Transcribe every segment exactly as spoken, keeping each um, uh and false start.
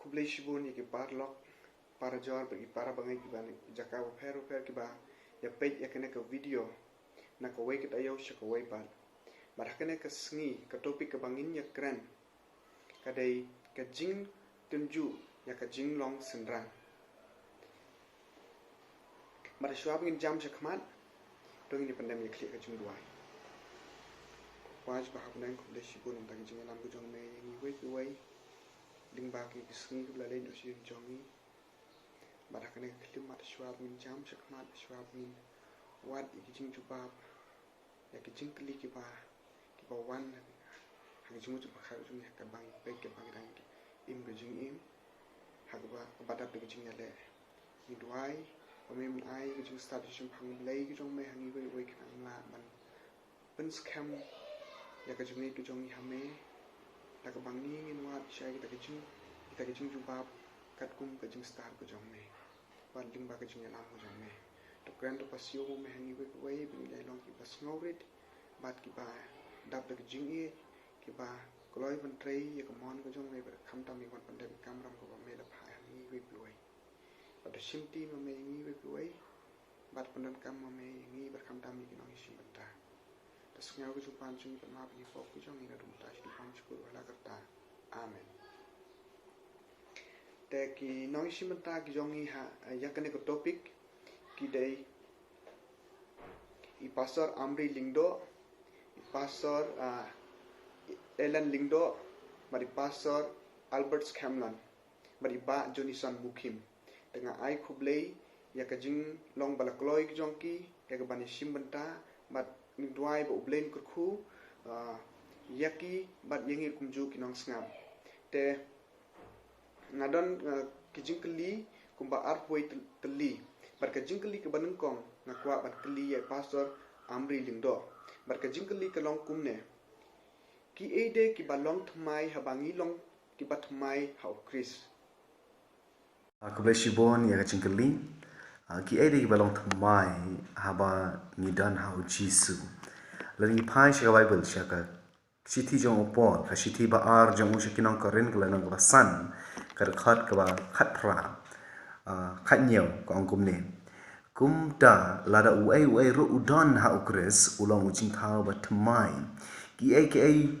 Khublei shibun ïa ki paralok, parajor bad ki parabangeit kiba na ki jaka bapher bapher kiba ïa peit ïa kane ka video na kawei ka taïew sha kawei pat. Bad ha kane ka sngi ka topic kaba ngin ïa kren ka dei ka jingtynjuh ïa ka jinglong synran. Bad shuwa ba ngin jam shakhmat, to ngin ïa pyndem ïa khlieh ka jingduwai. Ko Kpa uba ha bneng, khublei shibun namar ka jingïalam ka jong me ïa ngi iwei pa iwei lyngba kine ki sngi kiba la leit noh sha ïing jong ngi. Bad ha kane ka khyllipmat, shuwa ba ngin jam shakhmat, shuwa ba ngin wad ïa ki jingjubab ïa ki jingkylli kiba, kiba wan ha ka jingmut jingpyrkhat jong ngi, ha kaba ngi peit, kaba ngi dang im ka jingim, ha kaba, kaba dap da ka jingïaleh. Ngi duwai ba me men ai ka jingstad jingshemphang Blei ka jong me ha ngi iwei iwei, khnang ba ngin lah ban pynskhem ïa ka jingngeit ka jong ngi ha me, da kaba ngi ngin wad shai kita ki jing, kita ki jingjubab katkum ka jingstad ka jong me bad lyngba ka jingïalam ka jong me. To kren, to pasiaw mo me ha ngi iwei pa iwei, ba ngin ïa long kiba sngewrit bad kiba dap da ka jingïeit, kiba kloi ban trei ïa ka mon ka jong me bad khamtam ïa ka ban pyndep ïa ka kamram kaba me la phah ha ngi iwei pa iwei. Bad to shimti mo me ïa ngi iwei pa iwei, bad pyndonkam mo me ïa ngi bad khamtam ïa ki nongïashim bynta. To sngew ka jingpan jong ngi bad map ïa ki pop ka jong ngi naduh mynta shaduh pang shakut, ha la karta. Amen. Te ki nongïashim bynta ki jong ngi ha, ïa kane ka topic ki dei i Pastor Amri Lyngdoh, i Pastor, ah, Ellen Lyngdoh, bad i Pastor Albert Scanlon, bad i Bah Johnson Mukhim. Te nga ai khublei ïa ka jinglong ba la kloi ka jong ki ïa ka ban ïashim bynta, bad ngi duwai ba U Blei un kyrkhu, ah, ïa ki bad ïa ngi kumjuh ki nongsngap. Te nga don, ah, ki jingkylli kumba arphew wei tyl-, tylli. Bad ka jingkylli kaba nyngkong nga kwah ban kylli ïa i Pastor Amri Lyngdoh. Bad ka jingkylli ka long kumne: Kiei de kiba long thymmai haba ngi long kiba thymmai ha U Khrist? Ah, khublei shibun ïa ka jingkylli. Ah, kiei de kiba long thymmai haba ngi don ha U Jisu? Lada ngi phai sha ka Baibl, sha ka shithi jong u Paul, ka shithi ba ar jong u sha ki nong Korinth, ka lynnong kaba san, ka dkhot kaba khatphra, ah, khathynñiew, ka ong kumne: Kumta lada uei uei ruh u don ha U Khrist, u long u jingthaw ba thymmai. Kiei kiei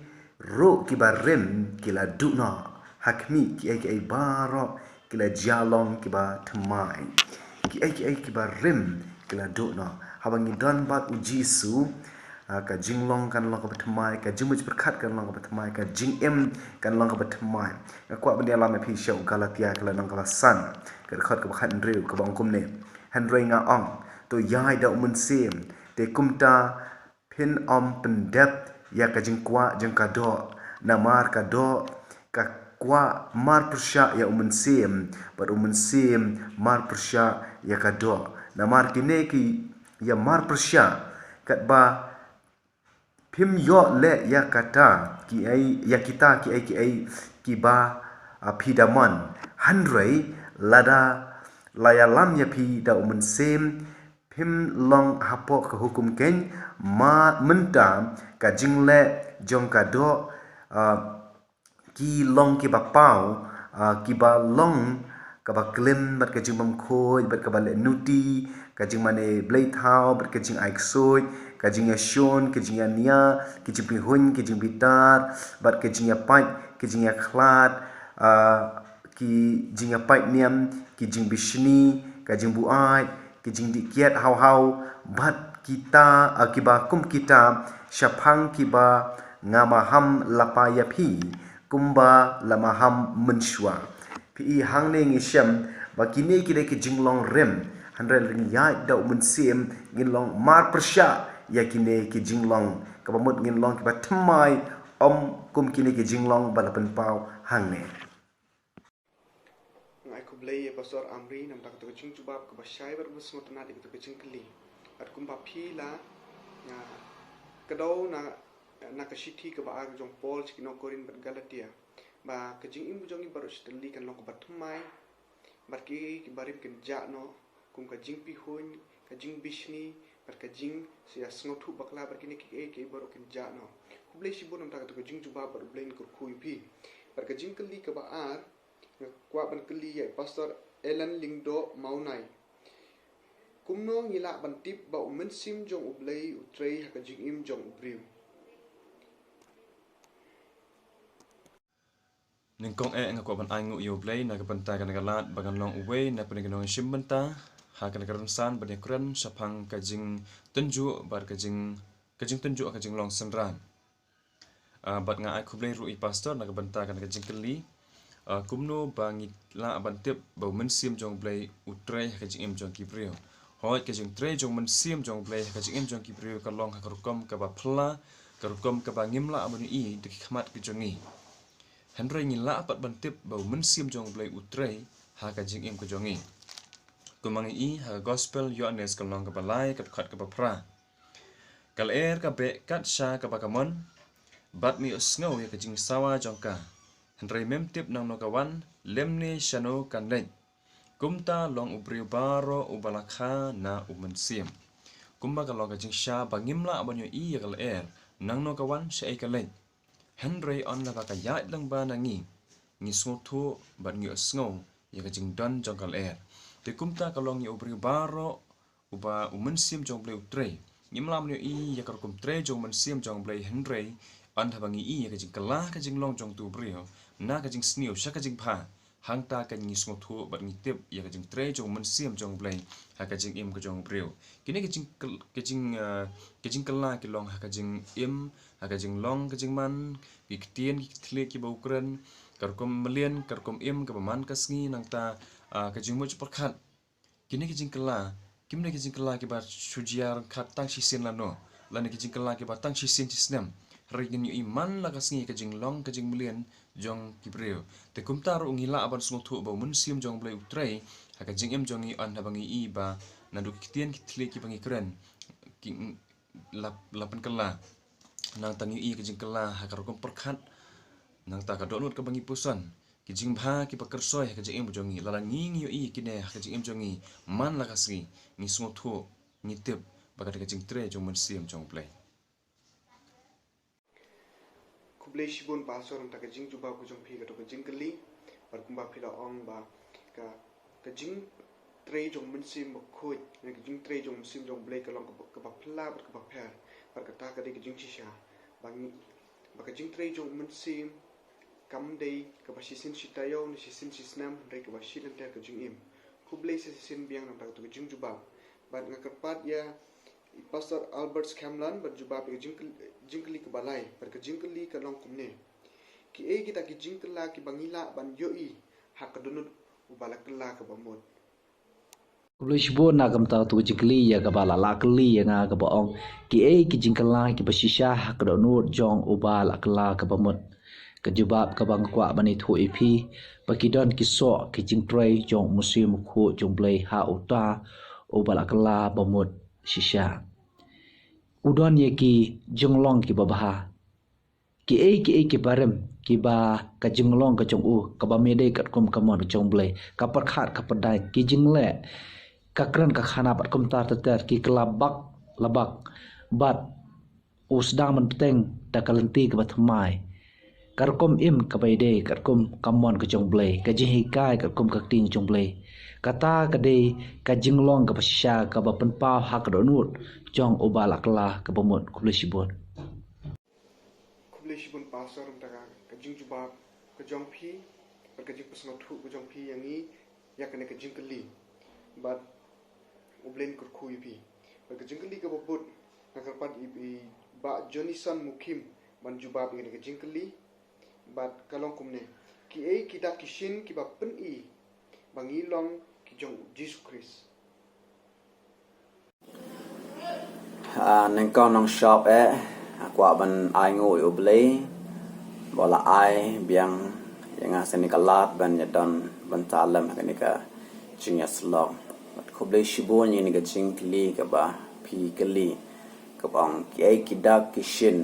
ruh kiba rim ki la duh noh. Ha khmih, kiei kiei baroh ki la jia long kiba thymmai. Kiei kiei kiba rim ki la duh noh. Haba ngi don bad U Jisu, ah, ka jinglong kan long kaba thymmai, ka jingmut jingpyrkhat kan long kaba thymmai, ka jingim kan long kaba thymmai. Nga kwah ban ïalam ïa phi sha u Galatia, ka lynnong kaba san, ka dkhot kaba khathynriew, kaba ong kumne: Hynrei nga ong, to ïaid da U Mynsiem, te kumta phin ym pyndep ïa ka jingkwah jong ka doh. Namar ka doh ka kwah mar pyrshah ïa U Mynsiem, bad U Mynsiem mar pyrshah ïa ka doh. Namar kine ki ïa mar pyrshah, katba phim ïoh leh ïa kata kiei, ïa kita kiei kiei kiba, ah, phi da mon. Hynrei lada la ïalam ïa phi da U Mynsiem, phim long hapoh ka hukum keiñ. Ma mynta ka jingleh jong ka doh, ah, ki long kiba paw, ah, kiba long kaba klim bad ka jingbymkhuid, bad kaba leh nuti, ka jingmane bleithaw, bad ka jingai ksuid, ka jingïashun, ka jingïania, ki jingpyrhuiñ, ki jingbitar, bad ka jingïapait, ka jingïakhlad, ah, ki jingïapait niam, ki jingbishni, ka jingbuaid, ki jingdih kiad haw haw, bad kita, ah, kiba kum kita, shaphang kiba nga maham lypa ïa phi, kumba la maham mynshuwa. Phi i, hangne ngi shem ba kine ki dei ki jinglong rim, hynrei lada ngi ïaid da U Mynsiem, ngin long mar pyrshah ïa kine ki jinglong. Kaba mut ngin long kiba thymmai, ym kum kine ki jinglong ba la pynpaw hangne. Nga ai khublei ïa Pastor Amri namar kata ka jingjubab kaba shai bad kaba sngewtynnat ïa kata ka jingkylli. Bad kumba phi la, ah, kdew na, na ka shithi kaba ar jong u Paul sha ki nong Korinth bad Galatia, ba ka jingim ka jong ngi baroh shi tylli kan long kaba thymmai, bad kiei kiei kiba rim kin jah noh, kum ka jingpyrhuiñ, ka jingbishni, bad ka jing, sa ïa sngewthuh bakla, bad kine kiei kiei baroh kin jah noh. Khublei shibun namar kata ka jingjubab, bad U Blei un kyrkhu ïa phi. Bad ka jingkylli kaba ar, Kwah ban kylli ïa i Pastor Alan Lyngdoh Mawnai. Kumno ngi lah ban tip ba u mynsiem jong U Blei u trei ha ka jingim jong u briew? Nyngkong eh nga kwah ban ainguh ïa U Blei na ka bynta kane ka lad ba ngan long uwei na pdeng ki nongshim bynta ha kane ka rynsan ban ïakren shaphang ka jingtynjuh bad ka jing ka jingtynjuh ka jinglong synran. Ah, bad nga ai khublei ruh i Pastor na ka bynta kane ka jingkylli. Ah, kumno ba ngi lah ban tip ba u mynsiem jong U Blei u trei ha ka jingim jong ki briew? Hooid, ka jingtrei jong u mynsiem jong U Blei ha ka jingim jong ki briew ka long ha ka rukom kaba phylla, ka rukom kaba ngim lah ban ïohi da ki khmat ki jong ngi. Hynrei ngi lah pat ban tip ba u mynsiem jong U Blei u trei ha ka jingim ka jong ngi. Kumba ngi i ha ka Gospel Ïoannis ka lynnong kaba lai, ka dkhot kaba phra. Ka lyer ka beh kat sha kaba ka mon, bad me ïohsngew ïa ka jingsawa jong ka, hynrei mem tip nangno ka wan lymne shano kan leit. Kumta long u briew baroh uba la kha na u mynsiem. Kumba ka long ka jingshisha ba ngim lah ban ïohi ïa ka lyer nangno ka wan, shaei ka leit. Hynrei ynda ba ka ïaid lyngba na ngi, ngi sngewthuh bad ngi ïohsngew ïa ka jingdon jong ka lyer. Te kumta ka long ïa u briew baroh uba u mynsiem jong U Blei u trei. Ngim lah ban ïohi ïa ka rukom trei jong u mynsiem jong U Blei, hynrei ynda ba ngi i ïa ka jingkylla ka jinglong jong utu u briew na ka jingsniew sha ka jingbha, hangta kan ngi sngewthuh bad ngi tip ïa ka jingtrei jong u mynsiem jong U Blei ha ka jingim ka jong u briew. Kine ka jing ka jing eh, ka jingkylla ki long ha ka jingim, ha ka jinglong ka jingman, ki ktien ki thylliej kiba u kren, ka rukom mlien, ka rukom im kaba man ka sngi, nangta ah, ka jingmut pyrkhat. Kine ki jingkylla kim dei ki jingkylla kiba shu jia ryngkat tang shisien lano, lane ki jingkylla kiba tang shisien shisnem. Hynrei ngin ïohi man la ka sngi ka jinglong ka jingmlien jong ki briew. Te kumta ruh ngi lah ban sngewthuh ba u mynsiem jong U Blei u trei ha ka jingim jong ngi ynda ba ngi i ba naduh ki ktien ki thylliej kiba ngi kren ki la, la pynkylla. Nangta ngi ïohi ka jingkylla ha ka rukom pyrkhat, nangta ka dohnud kaba ngi puson, ki jingbha kiba kyrsoi ha ka jingim jong ngi. Lada ngi ngi ïohi kine ha ka jingim jong ngi man la ka sngi, ngi sngewthuh, ngi tip ba ka dei ka jingtrei jong u mynsiem jong U Blei. Khublei shibun Pastor, namar ka jingjubab ka jong phi ka dei ka jingkylli, bad kumba phi la ong ba ka ka jingtrei jong u Mynsiem Bakhuid, ne ka jingtrei jong u Mynsiem jong U Blei ka long kaba, kaba phylla bad kaba pher, bad kata ka dei ka jingshisha. Ba ngi, ba ka jingtrei jong u Mynsiem kam dei kaba shisien shi taïew ne shisien shi snem, hynrei kaba shi lynter ka jingim. Khublei sa shisien biang namar kata ka jingjubab. Bad nga kyrpad ïa i Pastor Albert Skhemlan ban jubab ïa ka jingkyl-, jingkylli kaba lai, bad ka jingkylli ka long kumne. Kiei kita ki jingkylla kiba ngi lah ban ïohi ha ka dohnud uba la kylla kaba mut? Khublei shibun na ka bynta katu ka jingkylli ïa kaba la lah kylli ïa nga kaba ong, kiei ki jingkylla kiba shisha ha ka dohnud jong uba la kylla kaba mut? Ka jubab kaba nga kwah ban ïathuh ïa phi, ba ki don ki soh ki jingtrei jong u Mynsiem Bakhuid jong U Blei ha uta uba la kylla ba mut shisha. U don ïa ki jinglong kiba bha. Kiei kiei kiba rim, kiba ka jinglong ka jong u kaba me dei katkum ka mon ka jong U Blei, ka pyrkhat ka pyrdain, ki jingleh, ka kren ka khana bad kumta ter ter, ki kylla bak la bak, bad u sdang ban bteng da ka lynti kaba thymmai. Ka rukom im kaba ïadei katkum ka mon ka jong U Blei, ka jinghikai katkum ka ktien jong U Blei. Kata ka dei ka jinglong kaba shisha kaba pynpaw ha ka dohnud jong uba la kylla kaba mut. Khublei shibun. Khublei shibun Pastor namar ka, ka jingjubab ka jong phi, bad ka jingpynsngewthuh ka jong phi ïa ngi ïa kane ka jingkylli. Bad U Blei un kyrkhu ïa phi. Bad ka jingkylli kaba bud, nga kyrpad ïa i Bah Johnson Mukhim ban jubab ïa kane ka jingkylli. Bad ka long kumne. Kiei ki dak ki shin kiba pyni ba ngi long ki jong u Jisu Khrist? Ah, nyngkong nongshop eh, nga kwah ban ainguh ïa U Blei ba u la ai biang ïa nga sa kane ka lad ban ïadon bynta lem ha kane ka jingïasyllok. Bad khublei shibun ïa kane ka jingkylli kaba phi kylli, kaba ong kiei ki dak ki shin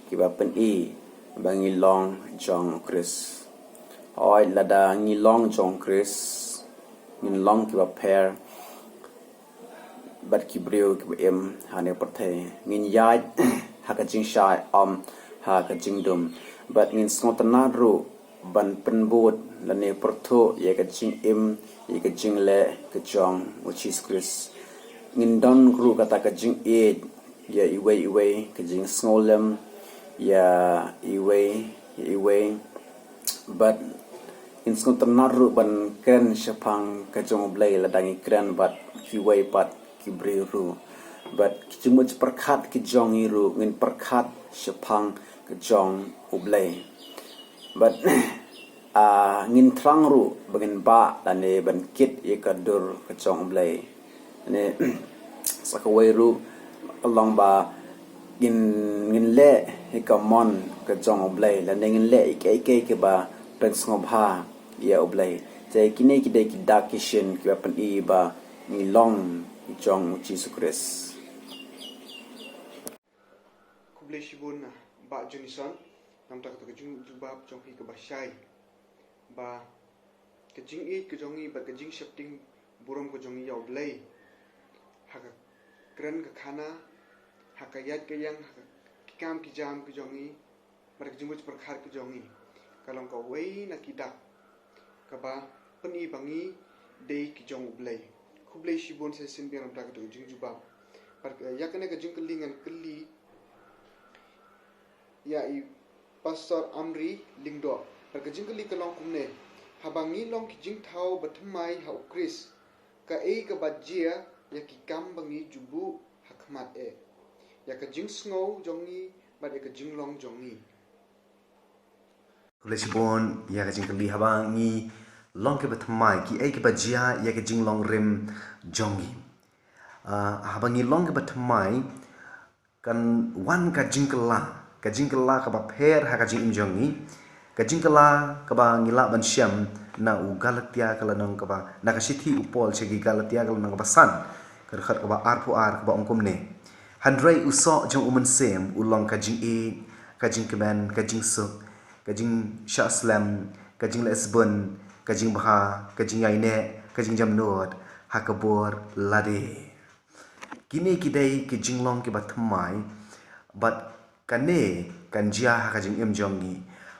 kiba pyni ba ngi long jong u Khrist. Hooid, lada ngi long jong u Khrist, ngin long kiba pher bad ki briew kiba im ha kane ka pyrthei. Ngin ïaid ha ka jingshai, ym ha ka jingdum. Bad ngin sngewtynnad ruh ban pynbud lane pyrthuh ïa ka jingim, ïa ka jingleh ka jong u Jisu Khrist. Ngin don ruh kata ka jingïeit ïa iwei iwei, ka jingsngewlem ïa iwei ïa iwei. Bad ngin sngewtynnat ruh ban kren shaphang ka jong u Blei lada ngi kren bad kiwei pat ki briew ruh. Bad ki jingmut jingpyrkhat ki jong ngi ruh ngin pyrkhat shaphang ka jong u Blei. Bad ah, ngin thrang ruh ba ngin bah lane ban kit ïa ka dur ka jong u Blei. Lane sa kawei ruh ka long ba ngin, ngin leh ïa ka mon ka jong u Blei lane ngin leh ïa kiei kiei kiba pynsngewbha ïa u Blei. Te kine ki dei ki dak ki shin kiba pyni ba ngi long ki jong u Jisu Khrist. Khublei shibun, ah, Bah Jonison, namar kata ka jingjubab jong phi kaba shai. Ba ka jingïeit ka jong ngi bad ka jingsheptieng burom ka jong ngi ïa u Blei ha ka kren ka khana, ha ka ïaid ka ïeng, ha ka ki kam ki jam ki jong ngi, bad ka jingmut jingpyrkhat ki jong ngi ka long kawei na ki dak kaba pyni ba ngi dei ki jong u Blei. Khublei shibun sa shisien biang namar kata ka jingjubab. Bad, eh, ïa kane ka jingkylli ngan kylli ïa i Pastor Amri Lyngdoh. Bad ka jingkylli ka long kumne: haba ngi long ki jingthaw ba thymmai ha u Khrist, kaei kaba jia ïa ki kam ba ngi ju buh ha khmat eh, ïa ka jingsngew jong ngi bad ïa ka jinglong jong ngi? Khublei shibun ïa ka jingkylli. Haba ngi long kiba thymmai, kiei kiba jia ïa ka jinglong rim jong ngi? Ah, haba ngi long kiba thymmai, kan wan ka jingkylla, ka jingkylla kaba pher ha ka jingim jong ngi, ka jingkylla kaba ngi lah ban shem na u Galatia ka lynnong kaba, na ka shithi u Paul sha ki Galatia ka lynnong kaba san, ka dkhot kaba arphew ar kaba ong kumne: Hynrei u soh jong u Mynsiem u long ka jingïeit, ka jingkmen, ka jingsuk, ka jingshah slem, ka jingleh sbun, ka jingbha, ka jingïaineh, ka jingjemnud ha ka bor lade. Kine ki dei ki jinglong kiba thymmai, bad kane kan jia ha ka jingim jong ngi.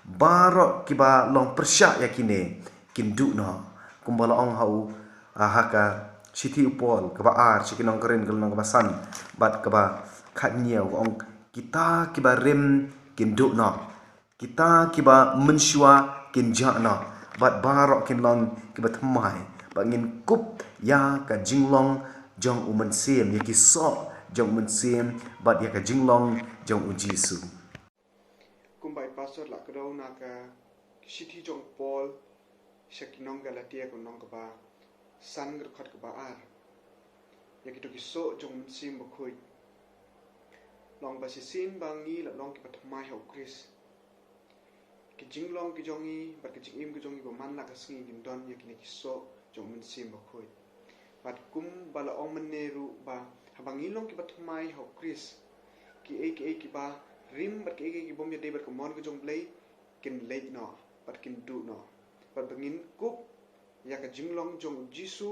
Baroh kiba long pyrshah ïa kine kin duh noh. Kumba la ong ha u, ah, ha ka shithi u Paul kaba ar sha ki nong Korinth ka lynnong kaba san bad kaba khathynñiew, ka ong: Kita kiba rim kin duh noh. Kita kiba mynshuwa kin jah noh, bad baroh kin long kiba thymmai, bad ngin kup ïa ka jinglong jong u Mynsiem, ïa ki soh jong u Mynsiem, bad ïa ka jinglong jong u Jisu. Kumba i Pastor la kdew na ka shithi jong u Paul sha ki nong Galatia ka lynnong kaba san ka dkhot kaba ar, ïa kito ki soh jong u Mynsiem Bakhuid. Long ba shisien ba ngi la long kiba thymmai ha u Khrist, ki jinglong ki jong ngi bad ki jingim ki jong ngi ba man la ka sngi kin don ïa kine ki soh jong u Mynsiem Bakhuid. Bad kumba la ong mynne ruh ba haba ngi long kiba thymmai ha u Khrist, kiei kiei kiba rim bad kiei kiei ki bym ïadei bad ka mon ka jong u Blei kin leit noh bad kin duh noh, bad ba ngin kup ïa ka jinglong jong u Jisu,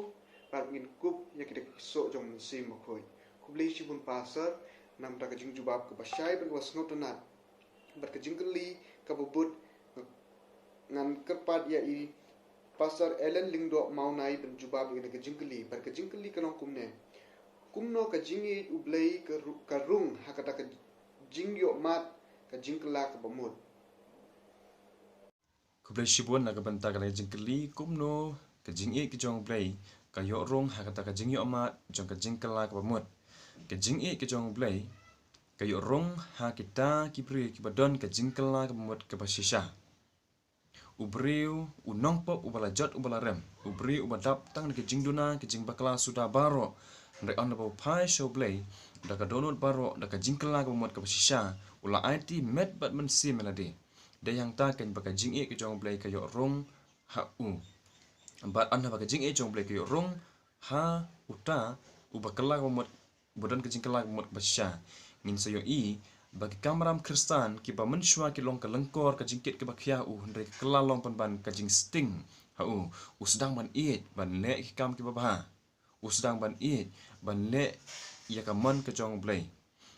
bad ngin kup ïa kita ki soh jong u Mynsiem Bakhuid. Khublei shibun Pastor namar ka jingjubab kaba shai bad kaba sngewtynnat. Bad ka jingkylli kaba bud, ngan kyrpad ïa i Pastor Ellen Lyngdoh Mawnai ban jubab ïa ka jingkylli. Bad ka jingkylli ka long kumne: Kumno ka jingïeit u Blei ka ru-, ka rung ha kata ka jingïohmad ka jingkylla kaba mut? Khublei shibun na ka bynta kane ka jingkylli: kumno ka jingïeit ka jong u Blei ka ïoh rung ha kata ka jingïohmad jong ka jingkylla kaba mut? Ka jingïeit ka jong u Blei ka ïoh rung ha kita ki briew kiba don ka jingkylla kaba mut kaba shisha. U briew, u nongpop uba la jot uba la rem, u briew uba dap tang da ka jingduna, ka jingbakla suda baroh, hynrei haba u phai sha u Blei da ka dohnud baroh, da ka jingkylla kaba mut kaba shisha, u la aiti met bad mynsiem ïa lade. Dei hangta keiñ ba ka jingïeit ka jong u Blei ka ïoh rung ha u. Bad haba ka jingïeit jong u Blei ka ïoh rung ha uta uba kylla kaba mut, ba don ka jingkylla kaba mut kaba shisha, ngin sa ïohi ba ki kamram Khristan kiba mynshuwa ki long ka lyngkor ka jingkit kaba khia u, hynrei ka kylla long pynban ka jingsting ha u. U sdang ban ïeit ban leh ki kam kiba bha. U sdang ban ïeit ban leh ïa ka mon ka jong u Blei.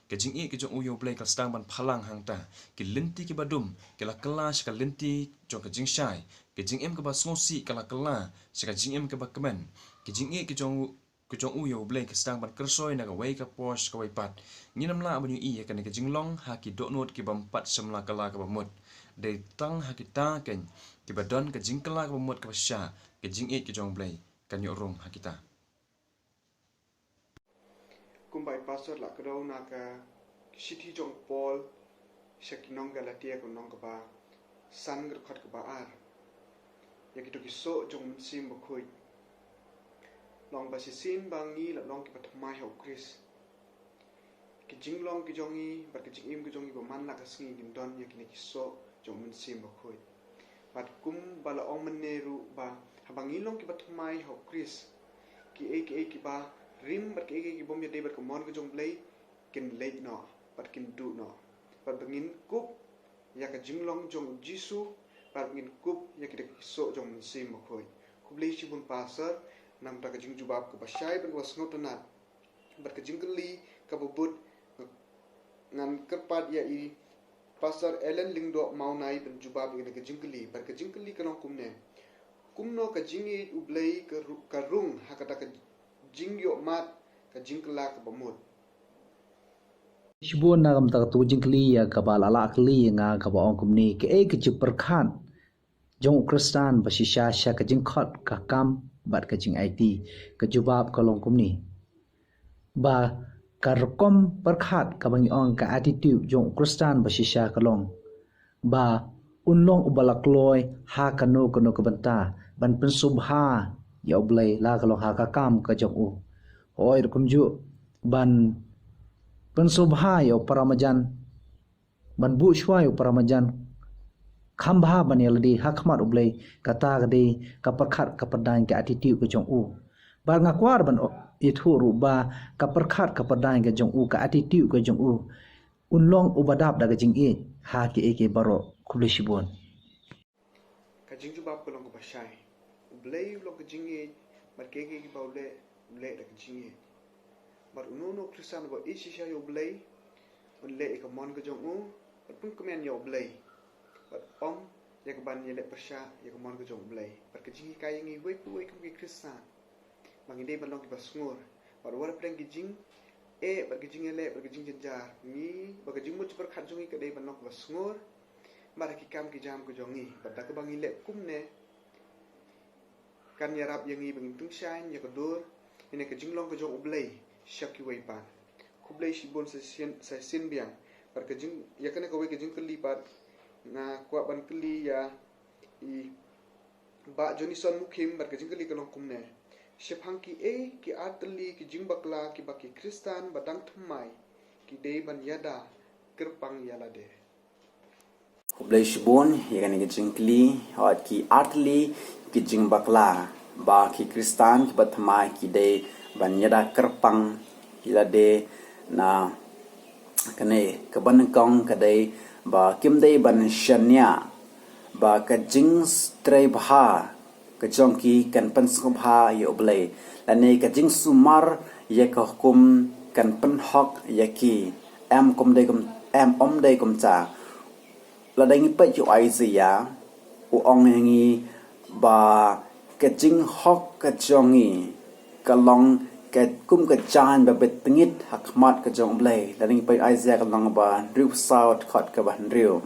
Ka jingïeit ka jong u ïa u Blei ka la sdang ban phalang hangta. Ki lynti kiba dum ki la kylla sha ka lynti jong ka jingshai. Ka jingim kaba sngewsih ka la kylla sha ka jingim kaba kmen. Ka jingïeit ka jong u, ka jong u ïa u Blei ka sdang ban kyrsoi na kawei ka por sha kawei pat. Ngin ym lah ban ïohi ïa kane ka jinglong ha ki dohnud ki bym pat shym la kylla kaba mut. Dei tang ha kita keiñ kiba don ka jingkylla kaba mut kaba shisha, ka jingïeit ka jong u Blei kan ïoh rung ha kita. Kumba i pastor la kdew na ka shithi jong Paul sha ki nong Galatia, ka lynnong kaba san, ka dkhot kaba ar. Ïa kito ki soh jong u Mynsiem Bakhuid. Long ba shisien ba ngi la long kiba thymmai ha u Khrist, ki jinglong ki jong ngi bad ki jingim ki jong ngi ba man la ka sngi kin don ïa kine ki soh jong u Mynsiem Bakhuid. Bad kumba la ong mynne ruh ba haba ngi long kiba thymmai ha u Khrist, kiei kiei kiba rim bad kiei kiei ki bym ïadei bad ka mon ka jong u Blei kin leit noh bad kin duh noh. Bad ba ngin kup ïa ka jinglong jong u Jisu bad ngin kup ïa kita ki soh jong u Mynsiem Bakhuid. Khublei shibun pastor, namar ka jingjubab kaba shai bad kaba sngewtynnat. Bad ka jingkylli kaba bud, ngan kyrpad ïa i Pastor Ellen Lyngdoh Mawnai ban jubab ïa ka jingkylli. Bad ka jingkylli ka long kumne: Kumno ka jingïeit u Blei ka ru-, ka rung ha kata ka jingïohmad ka jingkylla kaba mut? Shibun na ka bynta kato ka jingkylli ïa kaba la lah kylli ïa nga, kaba ong kumne: Kaei ka jingpyrkhat jong u Khristan ba shisha sha ka jingkhot, ka kam bad ka jingaiti? Ka jubab ka long kumne, ba ka rukom pyrkhat kaba ngi ong ka attitude jong u Khristan ba shisha ka long ba un long uba la kloi ha kano kano ka bynta ban pynsngewbha ïa u Blei, la ka long ha ka kam ka jong u. Hooid, kumjuh ban pynsngewbha ïa u para marjan, ban buh shuwa ïa u para marjan, kham bha ban ïa lade ha khmat u Blei. Kata ka dei ka pyrkhat ka pyrdaiñ, ka attitude ka jong u. Bad nga kwah ban ïathuh ruh ba ka pyrkhat ka pyrdaiñ ka jong u, ka attitude ka jong u, un long uba dap da ka jingïeit ha kiei kiei baroh. Khublei shibun. Ka jingjubab ka long kaba shai. U Blei u long ka jingïeit, bad kiei kiei kiba u leh, u leh da ka jingïeit. Bad uno uno u Khristan uba ïeit shisha ïa u Blei, un leh ïa ka mon ka jong u, bad pynkmen ïa u Blei. Bad ym ïa kaban ïaleh pyrshah ïa ka mon ka jong u Blei. Bad ka jinghikai ïa ngi uwei pa uwei kum ki Khristan, ba ngi dei ban long kiba sngur. Bad wat la pdeng ki jingeh, bad ki jingïaleh, bad ki jingjynjar, ngi, ba ka jingmut jingpyrkhat jong ngi ka dei ban long kiba sngur. Bad ha ki kam ki jam ka jong ngi, bad da kaba ngi leh kumne, kan ïarap ïa ngi ba ngin tyngshaiñ ïa ka dur, ïa ka jinglong ka jong u Blei sha kiwei pat. Khublei shibun sa shisien, sa shisien biang. Bad ka jing, ïa kane kawei ka jingkylli pat, nga kwah ban kylli ïa i Bah Johnson Mukhim, bad ka jingkylli ka long kumne: Shaphang kiei ki artylli ki jingbakla kiba ki Khristan ba dang thymmai ki dei ban ïada kyrpang ïa lade? Khublei shibun ïa kane ka jingkylli. Hooid, ki artylli ki jingbakla ba ki Khristan kiba thymmai ki dei ban ïada kyrpang ïa lade, na kane kaba nyngkong ka dei ba kim dei ban shaniah ba ka jingtrei bha ka jong ki kan pynsngewbha ïa u Blei, lane ka jingsumar ïa ka hukum kan pynhok ïa ki. Em kum dei kum, em ym dei kumta. Lada ngi peit ïa u Isaiah, u ong ïa ngi ba ka jinghok ka jong ngi ka long ka kum ka jaiñ ba bit tngit ha khmat ka jong u Blei. Lada ngi peit Isaiah ka lynnong ba hynriewphew saw, dkhot kaba hynriew.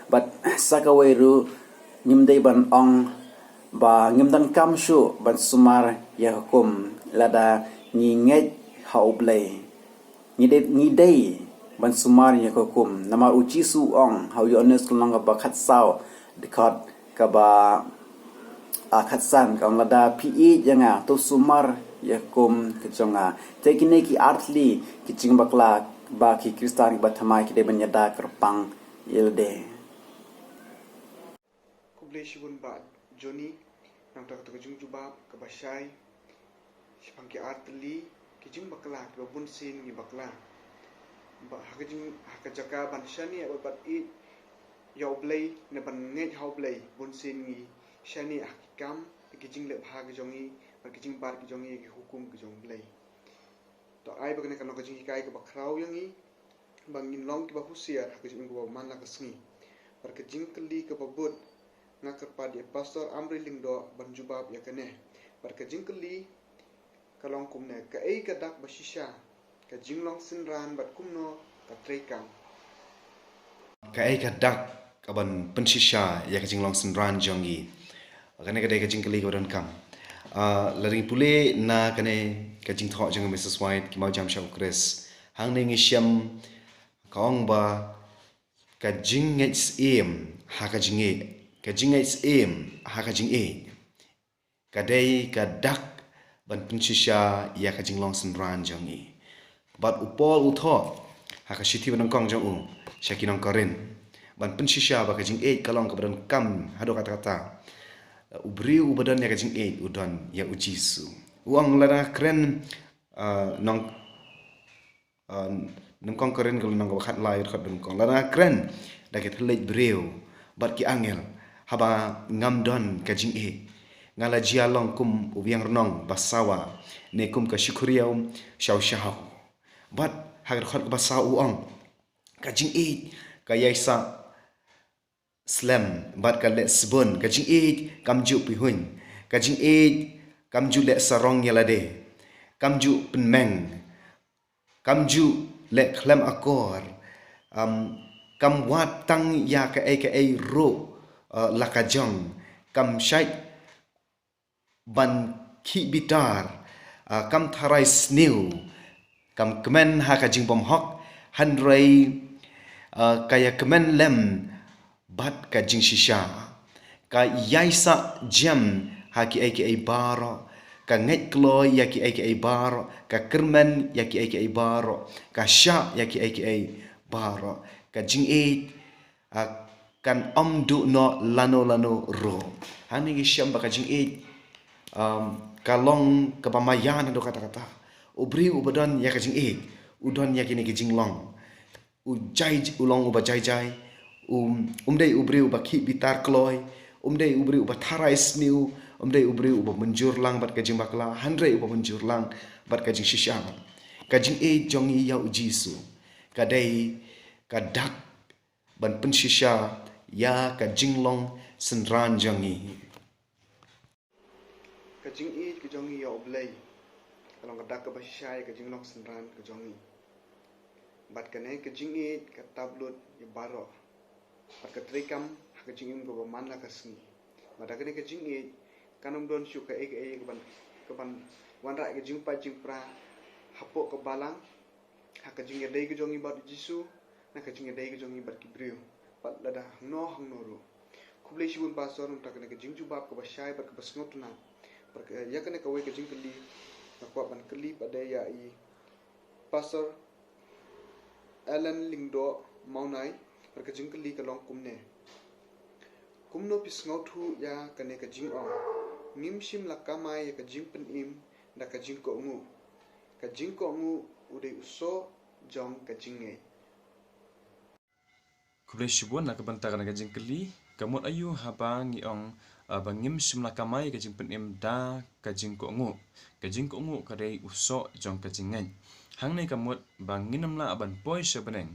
Bad sa kawei ruh, ngim dei ban ong ba ngim donkam shuh ban sumar ïa ka hukum lada ngi ngeit ha u Blei. Ngi dei, ngi dei ban sumar ïa ka hukum. Namar u Jisu u ong ha u Ïoannis ka lynnong kaba khatsaw, dkhot kaba, ah, khatsan, ka ong: Lada phi ïeit ïa nga, to sumar ïa ka hukum ka jong nga. Te kine ki artylli ki jingbakla ba ki Khristan kiba thymmai ki dei ban ïada kyrpang ïa lade. Khublei shibun Bah Johnny, namar kata ka jingjubab kaba shai. Shaphang ki artylli ki jingbakla kiba bunsien ngi bakla, ba ha ka jing, ha ka jaka ban shaniah bad ban ïeit ïa u Blei, ne ban ngeit ha u Blei, bunsien ngi shaniah ha ki kam, ha ki jingleh bha ki jong ngi, bad ki jingbat ki jong ngi ïa ki hukum ki jong u Blei. To ai ba kane ka long ka jinghikai kaba khraw ïa ngi ba ngin long kiba husiar ha ka jingim kaba man la ka sngi. Bad ka jingkylli kaba bud nga kyrpad ïa Pastor Amri Lyngdoh ban jubab ïa kane. Bad ka jingkylli ka long kumne: kaei ka dak ba shisha ka jinglong synran bad kumno ka treikam? Kaei ka dak kaban pynshisha ïa ka jinglong synran jong ngi? Kane ka dei ka jingkylli kaba donkam. Ah, la dang pule na kane ka jingthoh jong Missus White, Ki Mawjam sha U Khrist, hangne ngi shem ka ong ba ka jingngeit syiem ha ka jingngeit, ka jingngeit syiem ha ka jingngeit, ka dei ka dak ban pynshisha ïa ka jinglong synran jong ngi. Bad u Paul u thoh ha ka shithi ba nyngkong jong u sha ki nong Korinth ban pynshisha ba ka jingngeit ka long kaba donkam haduh katta katta. U briew uba don ïa ka jingngeit u don ïa U Jisu. U ong lada nga kren, ah, nong Ah, nyngkong Korinth ka lynnong kaba khatlai, dkhot ba nyngkong: lada nga kren da ki thylliej briew bad ki angel, haba ngam don ka jingngeit, nga la jia long kum u biang rnong ba sawa, ne kum ka shukriaw shaw shaw. Bad ha ka dkhot kaba saw u ong: ka jingngeit ka ïai sah slem bad ka leh sbun. Ka jingngeit kam ju pihuiñ. Ka jingngeit kam ju leh sarong ïa lade. Kam ju pynmeng. Kam ju leh khlem akor. Am, kam wad tang ïa kaei kaei ruh, eh, la ka jong. Kam shait ban khih bitar, ah, kam tharai sniew, kam kmen ha ka jingbymhok, hynrei, ah, ka ïa kmen lem bad ka jingshisha. Ka ïai sah jem ha kiei kiei baroh, ka ngeit kloi ïa kiei kiei baroh, ka kyrmen ïa kiei kiei baroh, ka shah ïa kiei kiei baroh. Ka jingngeit, ah, kan ym duh noh lano lano ruh. Hangne ngi shem ba ka jingngeit, um, ka long kaba maïan haduh katta katta. U briew uba don ïa ka jingngeit u don ïa kine ki jinglong. U jai, u long uba jai jai. Um, um dei u briew uba khih bitar kloi. Um dei u briew uba tharai sniew. Um dei u briew uba mynjur lang bad ka jingbakla, hynrei uba mynjur lang bad ka jingshisha. Ka jingngeit jong ngi ïa U Jisu ka dei ka dak ban pynshisha ïa ka jinglong synran jong ngi. Ka jingngeit ka jong ngi ïa U Blei ka long ka dak kaba shisha ïa ka jinglong synran ka jong ngi. Bad kane ka jingngeit ka tap lut ïa baroh bad ka treikam ha ka jingim kaba man la ka sngi. Bad da kane ka jingngeit kan ym don shuh kaei kaei kaban, kaban wanrah ïa ka jingpait jingpra hapoh ka balang, ha ka jingïadei ka jong ngi bad U Jisu, na ka jingïadei ka jong ngi bad ki briew, bad lada hangno hangno ruh. Khublei shibun Pastor, nangta kane ka jingjubab kaba shai bad kaba sngewtynnat. Bad ka, ïa kane kawei ka jingkylli nga kwah ban kylli pat de ïa i Pastor Alan Lyngdoh Mawnai, bad ka jingkylli ka long kumne: Kumno phi sngewthuh ïa kane ka jingong: ngim shym la kamai ïa ka jingpynim da ka jingkohnguh? Ka jingkohnguh u dei u soh jong ka jingngeit. Khublei shibun na ka bynta kane ka jingkylli. Ka mut aïu haba ngi ong, ah, ba ngim shym la kamai ïa ka jingpynim da ka jingkohnguh? Ka jingkohnguh ka dei u soh jong ka jingngeit. Hangne ka mut ba ngin ym lah ban poi sha bneng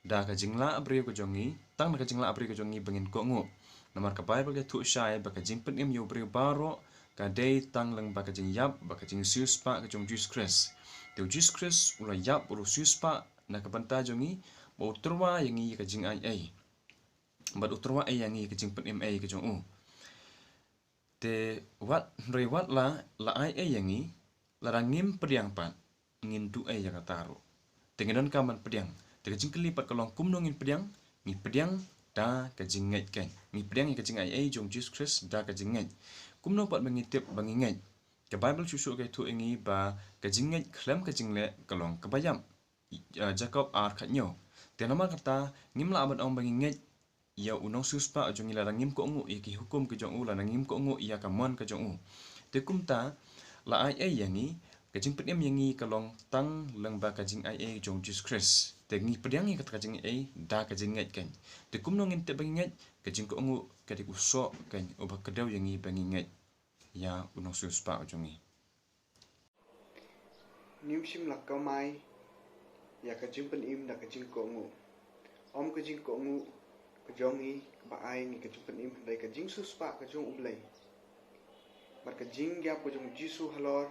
da ka jinglah briew ka jong ngi, tang da ka jinglah briew ka jong ngi ba ngin kohnguh. Namar ka Baibl ka ïathuh shai ba ka jingpynim ïa u briew baroh ka dei tang lyngba ka jingïap bad ka jingsiewspah ka jong U Jisu Khrist. Te U Jisu Khrist u la ïap bad u siewspah na ka bynta jong ngi, bad u tyrwa ïa ngi ïa ka jingaiei, bad u tyrwa ei ïa ngi ïa ka jingpynim ei ka jong u. Te wat, hynrei wat la la aiei ïa ngi, lada ngim pdiang pat, ngin duh ei ïa kata ruh? Te ngi donkam ban pdiang. Te ka jingkylli pat ka long, kumno ngin pdiang? Ngi pdiang da ka jingngeit keiñ. Ngi pdiang ïa ka jingaiei jong U Jisu Khrist da ka jingngeit. Kumno pat ba ngi tip ba ngi ngeit? Ka Baibl shuh shuh ka ïathuh ïa ngi ba ka jingngeit khlem ka jingleh ka long kaba ïap. Ah, Jakob ar khathynñiew. Te namar kata, ngim lah ban ong ba ngi ngeit ïa u nongsiewspah u jong ngi lada ngim kohnguh ïa ki hukum ki jong u, lada ngim kohnguh ïa ka mon ka jong u. Te kumta, la aiei ïa ngi, ka jingpynim ïa ngi ka long tang lyngba ka jingaiei jong U Jisu Khrist. Te ngi pdiang ïa kata ka jingaiei da ka jingngeit keiñ. Te kumno ngin tip ba ngi ngeit? Ka jingkohnguh ka dei u soh keiñ uba kdew ïa ngi ba ngi ngeit ïa u nongsiewspah u jong ngi. Ngim shym la kamai ïa ka jingpynim da ka jingkohnguh. Ym ka jingkohnguh ka jong ngi kaba ai ngi ka jingpynim, hynrei ka jingsiewspah ka jong U Blei. Bad ka jingïap ka jong U Jisu halor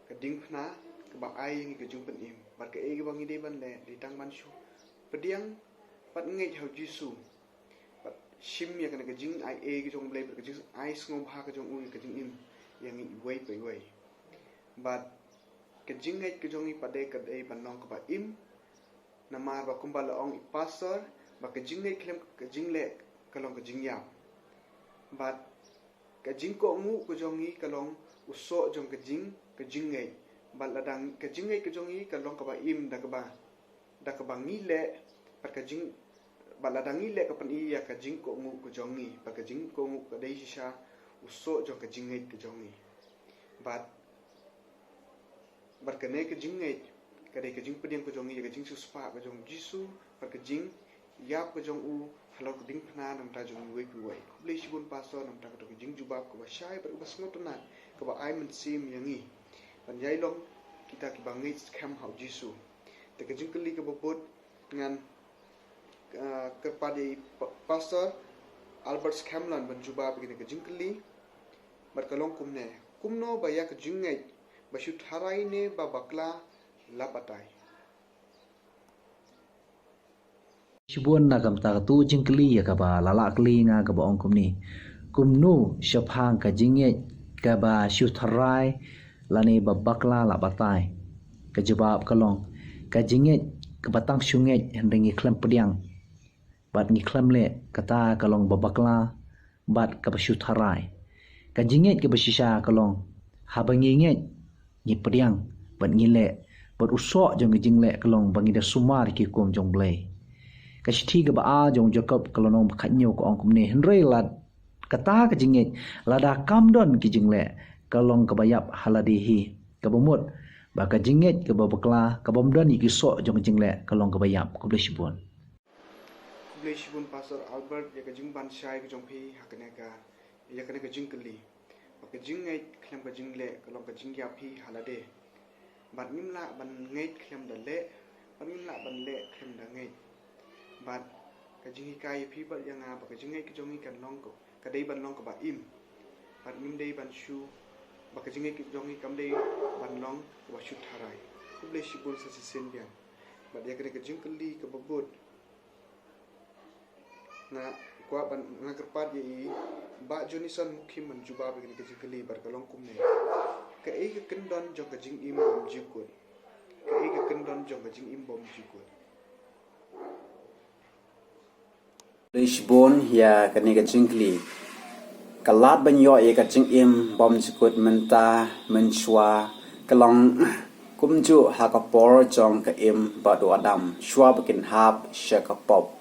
ka diengphna kaba ai ngi ka jingpynim. Bad kaei kaba ngi dei ban leh, dei tang ban shu pdiang bad ngeit ha U Jisu. Bad shim ïa kane ka jingai ei ka jong U Blei, bad ka jingai sngewbha ka jong u ïa ka jingim ïa ngi iwei pa iwei. Bad ka jingngeit ka jong ngi pat de ka dei ban long kaba im. Namar ba kumba la ong i pastor, ba ka jingngeit khlem ka jingleh ka long ka jingïap. Bad ka jingkohnguh ka jong ngi ka long u soh jong ka jing, ka jingngeit. Bad lada ka jingngeit ka jong ngi ka long kaba im da kaba, da kaba ngi leh, bad ka jing, bad lada ngi leh ka pyni ïa ka jingkohnguh ka jong ngi, bad ka jingkohnguh ka dei shisha u soh jong ka jingngeit ka jong ngi. Bad Bad kane ka jingngeit ka dei ka jingpdiang ka jong ngi ïa ka jingsiewspah ka jong U Jisu, bad ka jingïap ka jong u halor ka diengphna na ka bynta jong ngi iwei pa iwei. Khublei shibun pastor na ka bynta kato ka jingjubab kaba shai bad kaba sngewtynnat, kaba ai mynsiem ïa ngi ban ïai long kita kiba ngeit skhem ha U Jisu. Te ka jingkylli kaba bud ngan ah, kyrpad ïa i pa-, Pastor Albert Scanlon ban jubab ïa kane ka jingkylli. Bad ka long kumne. Kumno ba ïa ka jingngeit ba shu tharai ne ba bakla la batai? Shibun na ka bynta kato ka jingkylli ïa kaba la lah kylli nga kaba ong kumne. Kumno shaphang ka jingngeit kaba shu tharai lane ba bakla la batai? Ka jubab ka long, ka jingngeit kaba tang shu ngeit hynrei ngi khlem pdiang bad ngi khlem leh, kata ka long ba bakla bad kaba shu tharai. Ka jingngeit kaba shisha ka long, haba ngi ngeit, ngi pdiang bad ngi leh, bad u soh jong ka jingleh ka long ba ngi da sumar ïa ki hukum jong U Blei. Ka shithi kaba ar jong u Jakob ka lynnong ba khathynñiew ka ong kumne, hynrei lada kata ka jingngeit, lada kam don ki jingleh, ka long kaba ïap ha lade hi. Kaba mut ba ka jingngeit kaba bakla, ka bym don ïa ki soh jong ka jingleh, ka long kaba ïap. Khublei shibun. Khublei shibun Pastor Albert ïa ka jingban shai ka jong phi ha kane ka, ïa kane ka jingkylli. Ba ka jingngeit khlem ka jingleh ka long ka jingïap hi ha lade. Bad ngim lah ban ngeit khlem da leh, bad ngim lah ban leh khlem da ngeit. Bad ka jinghikai ïa phi bad ïa nga ba ka jingngeit ka jong ngi kan long ko, ka dei ban long kaba im. Bad ngim dei ban shu, ba ka jingngeit ka jong ngi kam dei ban long kaba shu tharai. Khublei shibun sa shisien biang. Bad ïa kane ka jingkylli kaba bud, nga kwah ban, nga kyrpad ïa i Bah Jonison Mukhim ban jubab ïa kane ka jingkylli bad ka long kumne. Kaei ka kyndon jong ka jingim bymjukut? Kaei ka kyndon jong ka jingim bymjukut? Khublei shibun ïa kane ka jingkylli. Ka lad ban ïoh ïa ka jingim bymjukut mynta mynshuwa ka long kumjuh ha ka por jong ka Im bad u Adam, shuwa ba kin hap sha ka pop.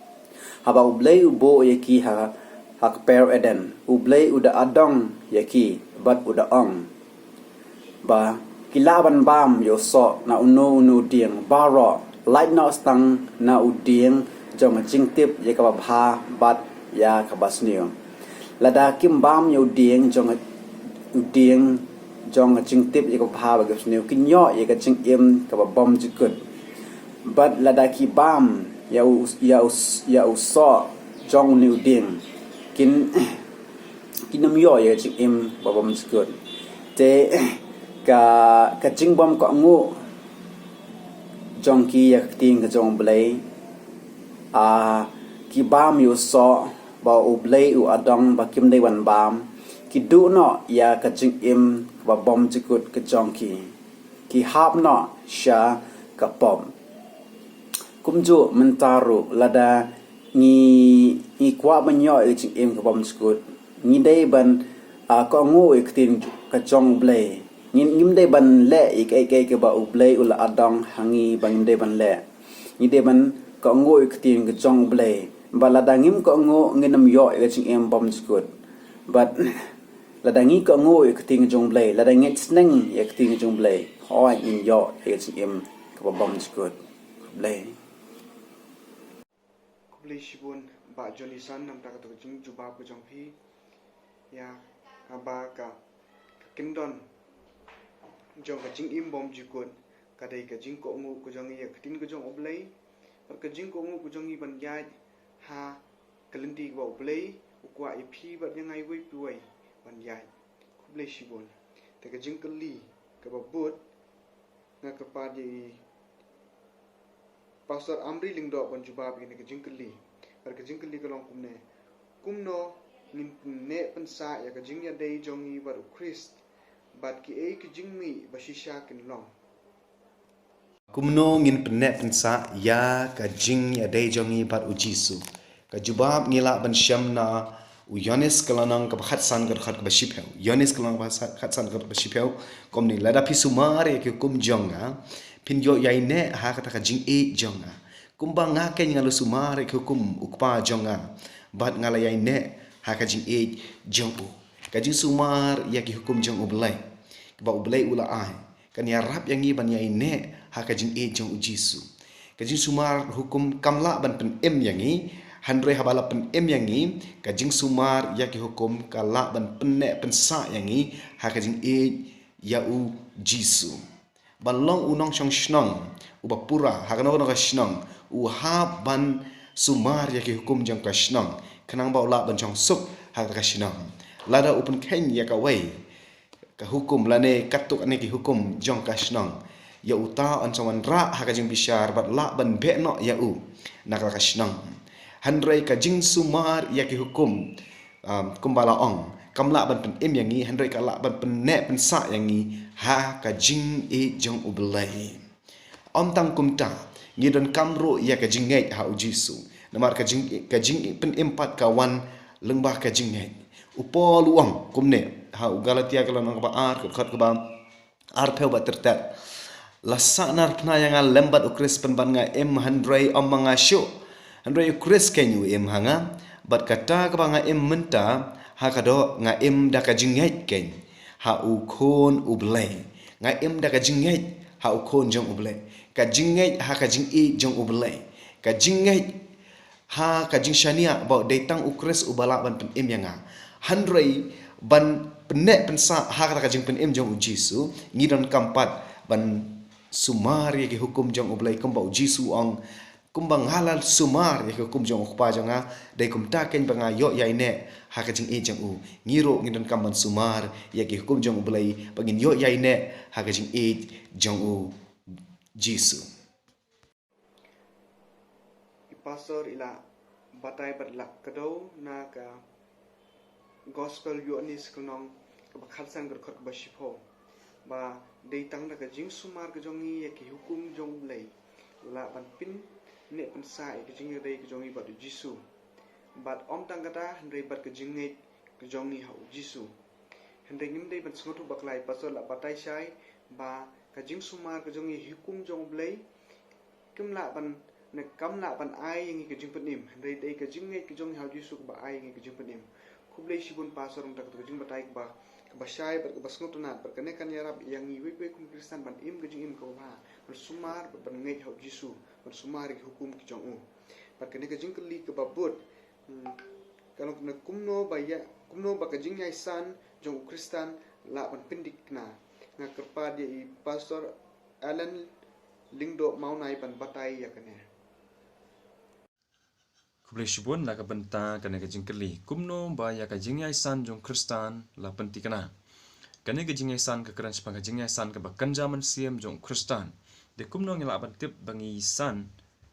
Haba U Blei u buh ïa ki ha, ha ka kper Eden, U Blei u da adong ïa ki bad u da ong ba ki lah ban bam ïa u soh na uno uno u dieng baroh, lait noh tang na u dieng jong ka jingtip ïa kaba bha bad ïa kaba sniew. Lada kim bam ïa u dieng jong, u dieng jong ka jingtip ïa kaba bha bad kaba sniew, kin ïoh ïa ka jingim kaba bymjukut. Bad lada ki bam ïa u, ïa u, ïa u soh jong une u dieng, kin, kin ym ïoh ïa ka jingim ba bymjukut. Te ka, ka jingbymkohnguh jong ki ïa ka ktien ka jong U Blei, a, ki bam ïa u soh ba U Blei u adong ba kim dei ban bam, ki duh noh ïa ka jingim kaba bymjukut ka jong ki. Ki hap noh sha ka pop. Kumjuh mynta ruh, lada ngi, ngi kwah ban ïoh ïa ka jingim ka bymjukut, ngi dei ban, ah, kohnguh ïa ka ktien ka jong U Blei. Ngi, ngim dei ban leh ïa kaei kaei kaba U Blei u la adong ha ngi ba ngim dei ban leh. Ngi dei ban kohnguh ïa ka ktien ka jong U Blei. Ba lada ngim kohnguh, ngin ym ïoh ïa ka jingim bymjukut. Bad lada ngi kohnguh ïa ka ktien ka jong U Blei, lada ngi ngeit sneng ïa ka ktien ka jong U Blei, hooid ngin ïoh ïa ka jingim kaba bymjukut. Khublei. Khublei shibun Bah Jonison namar kata ka jingjubab ka jong phi. Ïa kaba ka, ka kyndon jong ka jingim bymjukut ka dei ka jingkohnguh ka jong ngi ïa ka ktien ka jong U Blei, bad ka jingkohnguh ka jong ngi ban ïaid ha ka lynti kaba U Blei u kwah ïa phi bad ïa nga iwei pa iwei ban ïaid. Khublei shibun. Te ka jingkylli kaba bud, nga kyrpad ïa i Pastor Amri Lyngdoh ban jubab ïa kane ka jingkylli. Bad ka jingkylli ka long kumne: Kumno ngin pynneh pynsah ïa ka jingïadei jong ngi bad U Khrist, bad kiei ki jingmih ba shisha kin long? Kumno ngin pynneh pynsah ïa ka jingïadei jong ngi bad U Jisu? Ka jubab ngi lah ban shem na u Ïoannis ka lynnong kaba khatsan ka dkhot kaba shiphew. Ïoannis ka lynnong kaba khatsan ka dkhot kaba shiphew. Kumne: Lada phi sumar ïa ki hukum jong nga, phin ïoh ïaineh ha kata ka jingïeit jong nga, kumba nga keiñ nga la sumar ïa ki hukum U Kpa jong nga, bad nga la ïaineh ha ka jingïeit jong u. Ka jingsumar ïa ki hukum jong U Blei, kaba U Blei u la ai, kan ïarap ïa ngi ban ïaineh ha ka jingïeit jong U Jisu. Ka jingsumar hukum kam lah ban pynim ïa ngi, hynrei haba la pynim ïa ngi, ka jingsumar ïa ki hukum ka lah ban pynneh pynsah ïa ngi ha ka jingïeit ïa U Jisu. Ban long u nongshong shnong uba pura ha kano kano ka shnong, u hap ban sumar ïa ki hukum jong ka shnong, khnang ba u lah ban shong suk ha ka shnong. Lada u pynkheiñ ïa kawei ka hukum lane katto katne ki hukum jong ka shnong, ïa uta yn sa wanrah ha ka jingbishar bad lah ban beh noh ïa u na ka shnong. Hynrei ka jingsumar ïa ki hukum, um, kumba la ong, kam lah ban pynim ïa ngi, hynrei ka lah ban pynneh pynsah ïa ngi ha ka jingïeit jong U Blei. Ym tang kumta, ngi donkam ruh ïa ka jingngeit ha U Jisu. Namar ka jing, ka jingpynim pat ka wan lyngba ka jingngeit. U Paul u ong kumne ha u Galatia ka lynnong kaba ar, ka dkhot kaba arphew bad khyndai: La sahnarphna ïa nga lem bad U Khrist, pynban nga im, hynrei ym ma nga shuh, hynrei U Khrist keiñ u im ha nga. Bad kata kaba nga im mynta, ha ka doh nga im da ka jingngeit keiñ ha U Khun U Blei. Nga im da ka jingngeit ha U Khun jong U Blei. Ka jingngeit ha ka jingïeit jong U Blei. Ka jingngeit ha ka jingshaniah ba dei tang U Khrist uba lah ban pynim ïa nga. Hynrei ban pynneh pynsah ha kata ka jingpynim jong U Jisu, ngi donkam pat ban sumar ïa ki hukum jong U Blei kumba U Jisu u ong, kumba nga la sumar ïa ki hukum jong U Kpa jong nga, dei kumta keiñ ba nga ïoh ïaineh ha ka jingïeit jong u. Ngi ruh ngi donkam ban sumar ïa ki hukum jong U Blei ba ngin ïoh ïaineh ha ka jingïeit jong U Jisu. I Pastor i la batai bad la kdew na ka Gospel Ïoannis ka lynnong kaba khatsan ka dkhot kaba shiphew, ba dei tang da ka jingsumar ka jong ngi ïa ki hukum jong U Blei, lah ban pynneh pynsah ïa ka jingïadei ka jong ngi bad U Jisu. Bad ym tang kata, hynrei bad ka jingngeit ka jong ngi ha U Jisu. Hynrei ngim dei ban sngewthuh bakla, i Pastor la batai shai ba ka jingsumar ka jong ngi ïa ki hukum jong U Blei, kim lah ban, ne kam lah ban ai ïa ngi ka jingpynim, hynrei dei ka jingngeit ka jong ngi ha U Jisu kaba ai ïa ngi ka jingpynim. Khublei shibun Pastor, mynta ka jingbatai kaba, kaba shai bad kaba sngewtynnat, bad kane kan ïarap ïa ngi iwei pa iwei kum Khristan ban im ka jingim kaba bha, ban sumar bad ban ngeit ha U Jisu, ban sumar ïa ki hukum ki jong u. Bad kane ka jingkylli kaba bud, hmm, ka long kumne: kumno ba ïa, kumno ba ka jingïaisah jong u Khristan lah ban pynthikna? Nga kyrpad ïa i Pastor Alan Lyngdoh Mawnai ban batai ïa kane. Khublei shibun na ka bynta kane ka jingkylli, kumno ba ïa ka jingïaisah jong u Khristan la pynthikna. Kane ka jingïaisah ka kren shaphang ka jingïaisah kaba kynja mynsiem jong u Khristan. Te kumno ngi lah ban tip ba ngi san,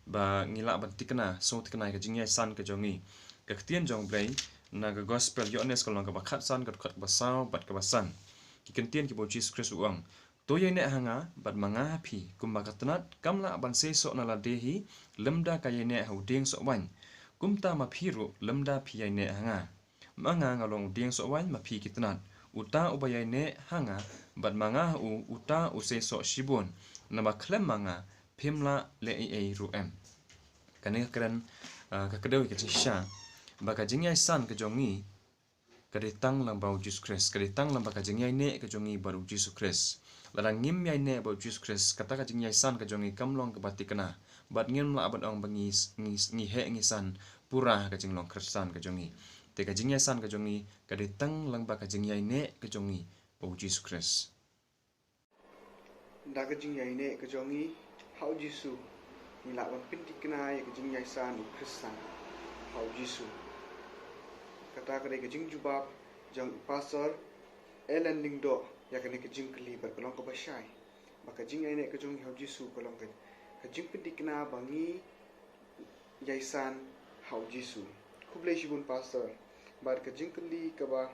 ba ngi lah ban thikna, sngewthikna ïa ka jingïaisah ka jong ngi? Ka ktien jong U Blei na ka Gospel Ïoannis ka lynnong kaba khatsan ka dkhot kaba saw bad kaba san. Ki kyntien kiba U Jisu Khrist u ong: To ïaineh ha nga bad ma nga ha phi, kumba ka tnat kam lah ban seisoh na lade hi lymda ka ïaineh ha u dieng soh waiñ, kumta ma phi ruh lymda phi ïaineh ha nga. Ma nga nga long u dieng soh waiñ, ma phi ki tnat. Uta uba ïaineh ha nga bad ma nga ha u, uta u seisoh shibun, naba khlem ma nga phim lah leh ei ei ruh em. Kane ka kren, ah, ka kdew ïa ka jingshisha ba ka jingïaisah ka jong ngi ka dei tang lyngba U Jisu Khrist, ka dei tang lyngba ka jingïaineh ka jong ngi bad U Jisu Khrist. Lada ngim ïaineh bad U Jisu Khrist, kata ka jingïaisah ka jong ngi kam long kaba thikna, bad ngim lah ban ong ba ngi, ngi, ngi heh ngi san pura ha ka jinglong Khristan ka jong ngi. Te ka jingïaisah ka jong ngi ka dei tang lyngba ka jingïaineh ka jong ngi bad U Jisu Khrist. Da ka jingïaineh ka jong ngi ha u Jisu, ngi lah ban pynthikna ïa ka jingïaisah u Khristan ha u Jisu. Kata ka dei ka jingjubab jong i Pastor Ellen Lyngdoh ïa kane ka jingkylli bad ka long kaba shai. Ba ka jingïaineh ka jong ngi ha u Jisu ka long ka, ka jingpynthikna ba ngi ïaisah ha u Jisu. Khublei shibun Pastor. Bad ka jingkylli kaba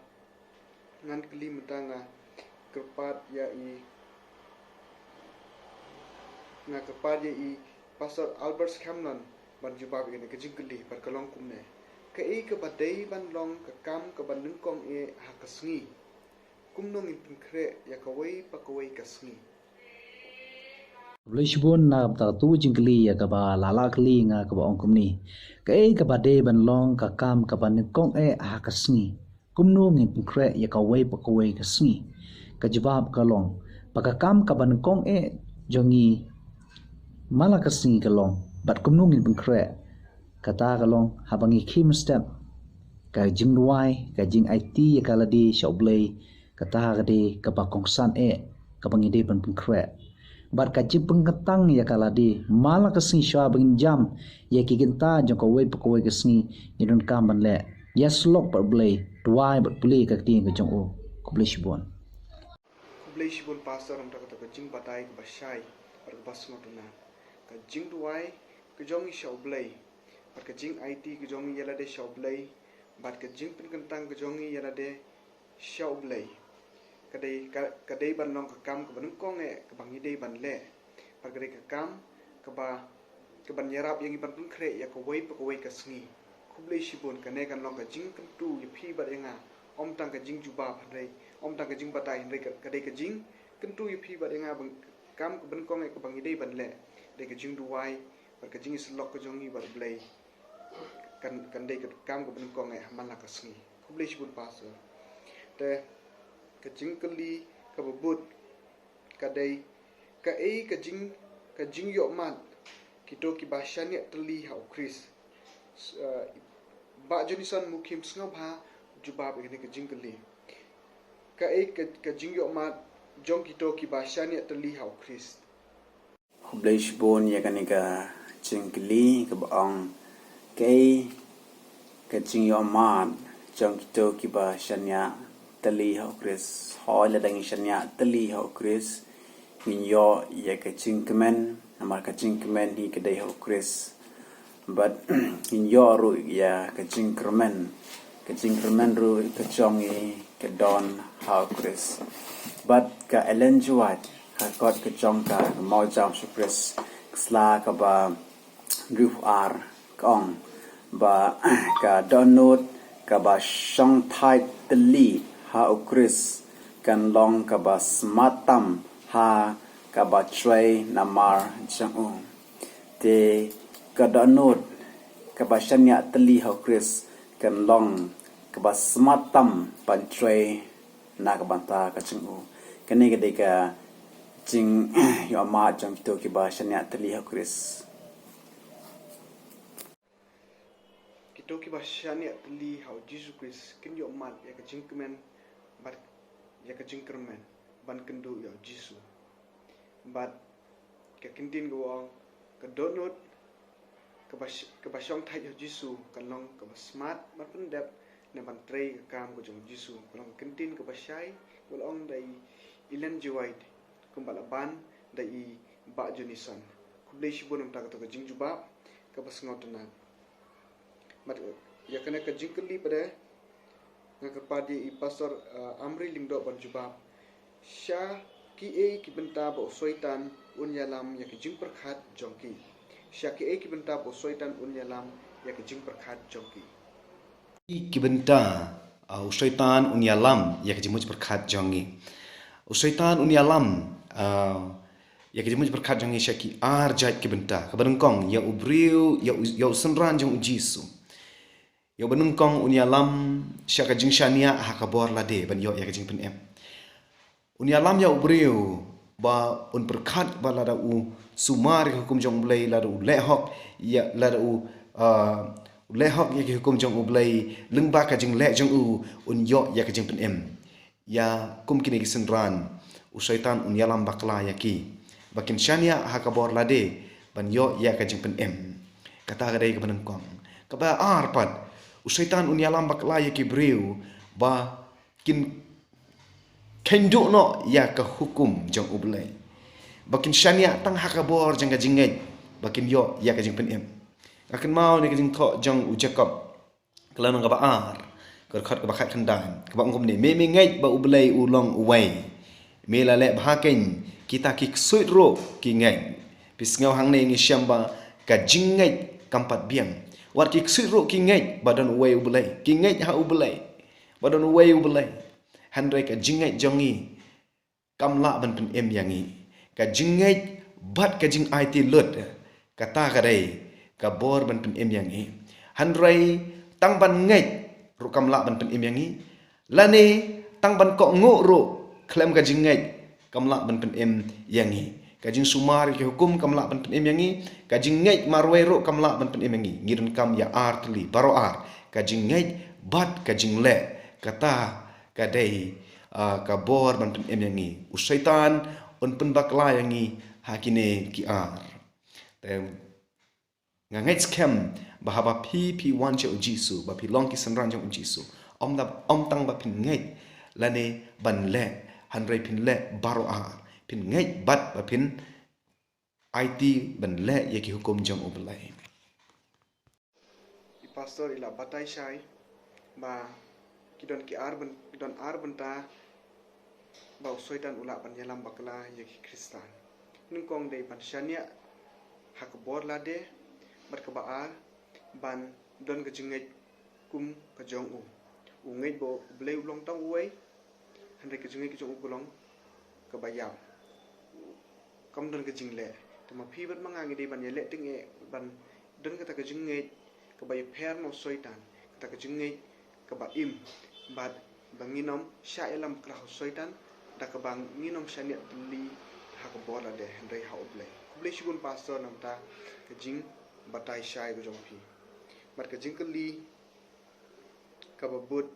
ngan kylli mynta nga kyrpad ïa i, nga kyrpad ïa i Pastor Albert Scanlon ban jubab ïa kane ka jingkylli bad ka long kumne. Kaei kaba dei ban long ka kam kaba nyngkong eh ha ka sngi? Kumno ngin pynkhreh ïa kawei pa kawei ka sngi? Khublei shibun na ka bynta katu ka jingkylli ïa kaba la la kylli nga kaba ong kumne. Kaei kaba dei ban long ka kam kaba nyngkong eh ha ka sngi? Kumno ngin pynkhreh ïa kawei pa kawei ka sngi? Ka jubab ka long ba ka kam kaba nyngkong eh jong ngi man la ka sngi ka long, bad kumno ngin pynkhreh? Kata ka long haba ngi khie mynstep ka jingduwai, ka jingaiti ïa ka lade sha u Blei, kata ka dei kaba kongsan eh kaba ngi dei ban pynkhreh. Bad ka jingpynkyntang ïa ka lade man la ka sngi shuwa ba ngin jam ïa ki kynta jong kawei pa kawei ka sngi, ngi donkam ban leh ïasyllok bad u Blei, duwai bad pule ka ktien ka jong u. Khublei shibun. Khublei shibun Pastor namar kata ka jingbatai kaba shai bad kaba sngewtynnat. Ka jingduwai ka jong ngi sha u Blei bad ka jingaiti ka jong ngi ïa lade sha u Blei bad ka jingpynkyntang ka jong ngi ïa lade sha u Blei ka dei, ka, ka dei ban long ka kam kaba nyngkong eh kaba ngi dei ban leh. Bad ka dei ka kam kaba, kaban ïarap ïa ngi ban pynkhreh ïa kawei pa kawei ka sngi. Khublei shibun, kane kan long ka jingkyntu ïa phi bad ïa nga. Ym tang ka jingjubab hynrei, ym tang ka jingbatai hynrei ka, ka dei ka jingkyntu ïa phi bad ïa nga ba ka kam kaba nyngkong eh kaba ngi dei ban leh dei ka jingduwai bad ka jingïasyllok ka jong ngi bad u Blei. Kan, kan dei ka kam kaba nyngkong eh man la ka sngi. Khublei shibun Pastor. Te ka jingkylli kaba bud ka dei, kaei ka jing, ka jingïohmad kito kiba shaniah tylli ha u Khrist? S-, eh, Bah Jonison Mukhim, sngewbha jubab ïa kane ka jingkylli. Kaei ka, ka jingïohmad jong kito kiba shaniah tylli ha u Khrist? Khublei shibun ïa kane ka jingkylli kaba ong, kaei ka jingïohmad jong kito kiba shaniah tylli ha u Khrist? Hooid, lada ngi shaniah tylli ha u Khrist, ngin ïoh ïa ka jingkmen, namar ka jingkmen hi ka dei ha u Khrist. Bad ngin ïoh ruh ïa ka jingkyrmen, ka jingkyrmen ruh ka jong ngi ka don ha u Khrist. Bad ka Ellen G. White, ka kot ka jong ka, ka mawjam sha u Khrist, ka sla kaba hynriewphew ar, ka ong ba ka dohnud kaba shongthait tylli ha u Khrist kan long kaba smat tam ha kaba trei namar jong u. Te ka dohnud kaba shaniah tylli ha u Khrist kan long kaba smat tam ban trei na ka bynta ka jong u. Kane ka dei ka jingïohmad jong kito kiba shaniah tylli ha u Khrist. Kito kiba shaniah tylli ha u Jisu Khrist kin ïohmad ïa ka jingkmen bad ïa ka jingkyrmen ban kynduh ïa u Jisu. Bad ka ktien ka ong, ka dohnud kaba sh-, kaba shongthait ha u Jisu kan long kaba smat ban pyndep ne ban trei ka kam ka jong u Jisu. Ka long ka ktien kaba shai kaba la ong da i Ellen G. White kumba la ban da i Bah Jonison. Khublei shibun namar kata ka jingjubab kaba sngewtynnat. Bad ïa kane ka jingkylli pat de nga kyrpad ïa i Pastor, uh, Amri Lyngdoh ban jubab. Sha kiei ki bynta ba u Soitan un ïalam ïa ka jingpyrkhat jong ki? Sha kiei ki bynta ba u Soitan un ïalam ïa ka jingpyrkhat jong ki? Ki bynta, uh, u Soitan un ïalam ïa ka jingmut pyrkhat jong ngi. U Soitan un ïalam, uh, ïa ka jingmut pyrkhat jong ngi sha ki ar jait ki bynta. Kaba nyngkong, ïa u briew, ïa u, ïa u synran jong u Jisu. Ïa uba nyngkong un ïalam sha ka jingshaniah ha ka bor lade ban ïoh ïa ka jingpynim. Un ïalam ïa u briew ba un pyrkhat ba lada u sumar ïa ka hukum jong u Blei, lada u leh hok, ïa lada u, uh, u leh hok ïa ka hukum jong u Blei lyngba ka jingleh jong u, un ïoh ïa ka jingpynim. Ïa kum kine ki synran, u Soitan un ïalam bakla ïa ki. ba kin shaniah ha ka bor lade ban ïoh ïa ka jingpynim. Kata ka dei kaba nyngkong. Kaba ar pat, u Soitan un ïalam bakla ïa ki briew ba kin kynduh noh ïa ka hukum jong U Blei, ba kin shaniah tang ha ka bor jong ka jingngeit ba kin ïoh ïa ka jingpynim. Nga kynmaw na ka jingthoh jong u Jakob, ka lynnong kaba ar, ka dkhot kaba khatkhyndai, kaba ong kumne: Me, me ngeit ba U Blei u long uwei, me la leh bha kein, kita ki ksuid ruh ki ngeit. Phi sngew hangne ngi shem ba ka jingngeit kam pat biang. Wat ki ksuid ruh ki ngeit ba don uwei U Blei, ki ngeit ha U Blei ba don uwei U Blei. Hynrei ka jingngeit jong ngi kam lah ban pynim ïa ngi. Ka jingngeit bad ka jingaiti lut, kata ka dei ka bor ban pynim ïa ngi. Hynrei tang ban ngeit ruh kam lah ban pynim ïa ngi, lane tang ban kohnguh ruh khlem ka jingngeit kam lah ban pynim ïa ngi. Ka jingsumar ïa ki hukum kam lah ban pynim ïa ngi. Ka jingngeit marwei ruh kam lah ban pynim ïa ngi. Ngi donkam ïa ar tylli baroh ar, ka jingngeit bad ka jingleh. Kata ka dei, ah, ka bor ban pynim ïa ngi. U Soitan un pynbakla ïa ngi ha kine ki ar. Te nga ngeit skhem ba haba phi, phi wan sha U Jisu, ba phi long ki synran jong U Jisu, ym da, ym tang ba phin ngeit lane ban leh, hynrei phin leh baroh ar. Phin ngeit bad ba phin aiti ban leh ïa ki hukum jong U Blei. I pastor i la batai shai ba ki don ki ar byn-, ki don ar bynta ba u Soitan u lah ban ïalam bakla ïa ki Khristan. Nyngkong dei ban shaniah ha ka bor lade, bad kaba ar ban don ka jingngeit kum ka jong u. U ngeit ba U Blei u long tang uwei, hynrei ka jingngeit ka jong u ka long kaba ïap, kam don ka jingleh. Te ma phi bad ma nga ngi dei ban ïaleh tyngeh ban don kata ka jingngeit kaba ïapher na u Soitan, kata ka jingngeit kaba im, bad ba ngin ym shah ïalam bakla ha u Soitan, da kaba ngin ym shaniah tylli ha ka bor lade, hynrei ha U Blei. Khublei shibun pastor namar kata ka jingbatai shai ka jong phi. Bad ka jingkylli kaba bud,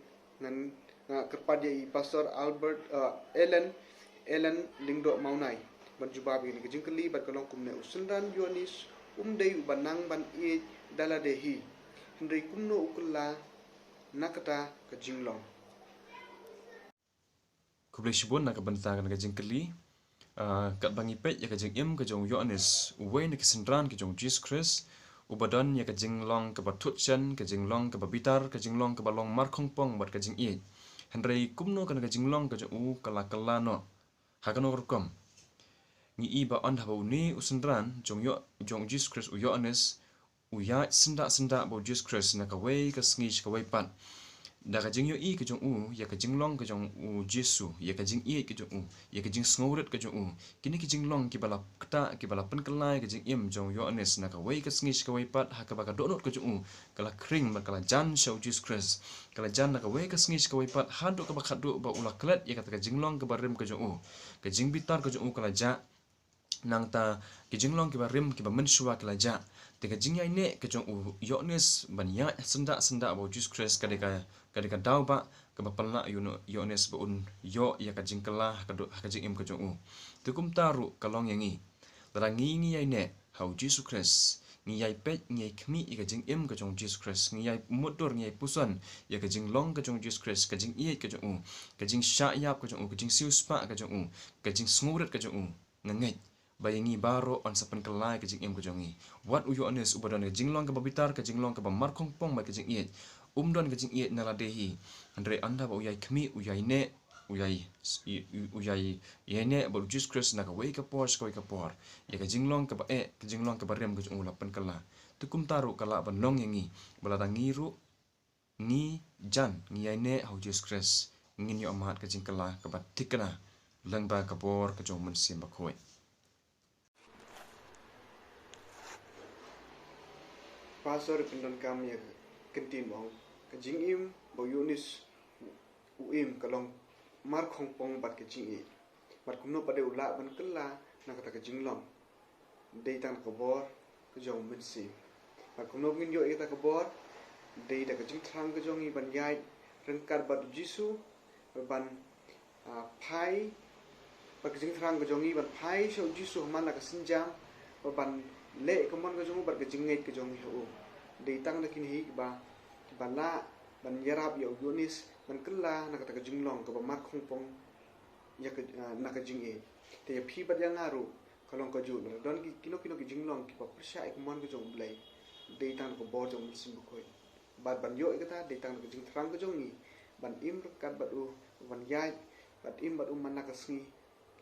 ngan, nga kyrpad ïa i Pastor Albert, uh, Ellen, Ellen Lyngdoh Mawnai ban jubab ïa kane ka jingkylli, bad ka long kumne: U synran Ïoannis um dei uba nang ban ïeit da lade hi, hynrei kumno u kylla na kata ka jinglong? Khublei shibun na ka bynta kane ka jingkylli. Ah, katba ngi peit ïa ka jingim ka jong u Ïoannis, uwei na ki synran ki jong u Jisu Khrist, uba don ïa ka jinglong kaba thut shen, ka jinglong kaba bitar, ka jinglong kaba long markhongpong bad ka jingïeit. Hynrei kumno kane ka jinglong ka jong u ka la kylla noh? Ha kano ka rukom? Ngi i ba ynda haba une u synran jong u Ïo-, jong u Jisu Khrist, u Ïoannis, u ïaid syndah syndah bad u Jisu Khrist na kawei ka sngi sha kawei pat, da ka jingïohi ka jong u ïa ka jinglong ka jong u Jisu, ïa ka jingïeit ka jong u, ïa ka jingsngewrit ka jong u, kine ki jinglong kiba la ktah, kiba la pynkylla ïa ka jingim jong u Ïoannis na kawei ka sngi sha kawei pat, ha kaba ka dohnud ka jong u ka la khring bad ka la jan sha u Jisu Khrist. Ka la jan na kawei ka sngi sha kawei pat, haduh kaba khatduh ba u la klet ïa kata ka jinglong kaba rim ka jong u. Ka jingbitar ka jong u ka la jah, nangta ki jinglong kiba rim kiba mynshuwa ki la jah. Te ka jingïaineh ka jong u Ïoannis ban ïaid syndah syndah bad u Jisu Khrist ka dei ka, ka dei ka daw ba kaba pynlah ïa u Ïoannis ba un ïoh ïa ka jingkylla ha ka do-, ha ka jingim ka jong u. Te kumta ruh ka long ïa ngi. Lada ngi, ngi ïaineh ha u Jisu Khrist, ngi ïai peit, ngi ïai khmih ïa ka jingim ka jong u Jisu Khrist, ngi ïai mutdur, ngi ïai puson ïa ka jinglong ka jong u Jisu Khrist, ka jingïeit ka jong u, ka jingshah ïap ka jong u, ka jingsiewspah ka jong u, ka jingsngewrit ka jong u, nga ngeit ba ïa ngi baroh yn sa pynkylla ïa ka jingim ka jong ngi. Wat u Ïoannis uba don ka jinglong kaba bitar, ka jinglong kaba markhongpong bad ka jingïeit, um don ka jingïeit na lade hi. Hynrei ynda ba u ïai khmih, u ïaineh, u ïai, u, u, u ïai, ïaineh bad u Jisu Khrist na kawei ka por sha kawei ka por, ïa ka jinglong kaba eh, ka jinglong kaba rim ka jong u la pynkylla. Te kumta ruh ka lah ban long ïa ngi, ba lada ngi ruh ngi jan, ngi ïaineh ha u Jisu Khrist, ngin ïoh mad ka jingkylla kaba thikna lyngba ka bor ka jong u Mynsiem Bakhuid. Pastor pyndonkam ïa ka ktien ba ong, ka jingim ba u Ïoannis u im ka long markhongpong bad ka jingïeit. Bad kumno pat de u lah ban kylla na kata ka jinglong? Dei tang na ka bor ka jong u Mynsiem. Bad kumno ngin ïoh ïa kata ka bor? Dei da ka jingthrang ka jong ngi ban ïaid ryngkat bad u Jisu, ban, ah, phai Bad ka jingthrang ka jong ngi ban phai sha u Jisu ha man la ka sienjam, bad ban leh ïa ka mon ka jong u bad ka jingngeit ka jong ngi ha u. Dei tang da kine hi kiba, kiba lah ban ïarap ïa u Ïoannis ban kylla na kata ka jinglong kaba markhongpong ïa ka, ah, na ka jingngeit. Te ïa phi bad ïa nga ruh ka long kajuh, lada don ki, kino kino ki jinglong kiba pyrshah ïa ka mon ka jong u Blei, dei tang da ka bor jong u Mynsiem Bakhuid. Bad ban ïoh ïa kata dei tang da ka jingthrang ka jong ngi ban im ryngkat bad u, ban ïaid bad im bad u man la ka sngi,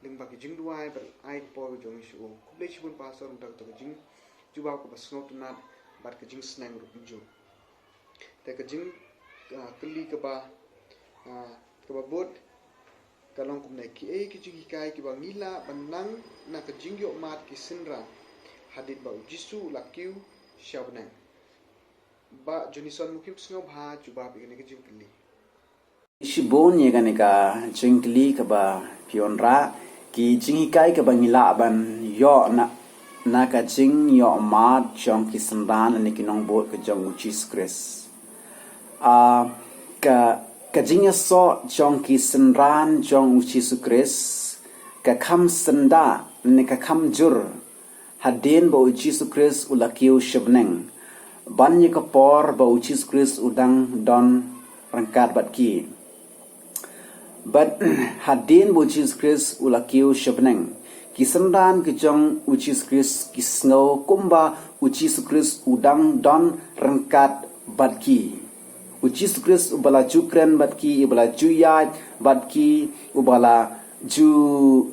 lyngba ki jingduwai bad ai ka por ka jong ngi sha u. Khublei shibun Pastor, nangta ka jingjubab kaba sngewtynnat bad ka jingsneng ruh kumjuh. Te ka jing, ah, kylli kaba, ah, kaba bud ka long kumne: Kiei ki jinghikai kiba ngi lah ban nang na ka jingïohmad ki synran hadien ba u Jisu u la kiew sha bneng? Bah Johnson Mukim Sngewbha, jubab ïa kane ka jingkylli. Shibun ïa kane ka jingkylli kaba phi wanrah, ki jinghikai kaba ngi lah ban ïoh na, na ka jingïohmad jong ki synran lane ki nongbud ka jong u Jisu Khrist. Ah, ka, ka jingïasoh jong ki synran jong u Jisu Khrist ka kham syndah lane ka kham jur hadien ba u Jisu Khrist u la kiew sha bneng, ban ïa ka por ba u Jisu Khrist u dang don ryngkat bad ki. Bad hadien ba u Jisu Khrist u la kiew sha bneng, ki synran ki jong u Jisu Khrist ki sngew kumba u Jisu Khrist u dang don ryngkat bad ki. U Jisu Khrist uba la ju kren bad ki, uba la ju ïaid bad ki, uba la ju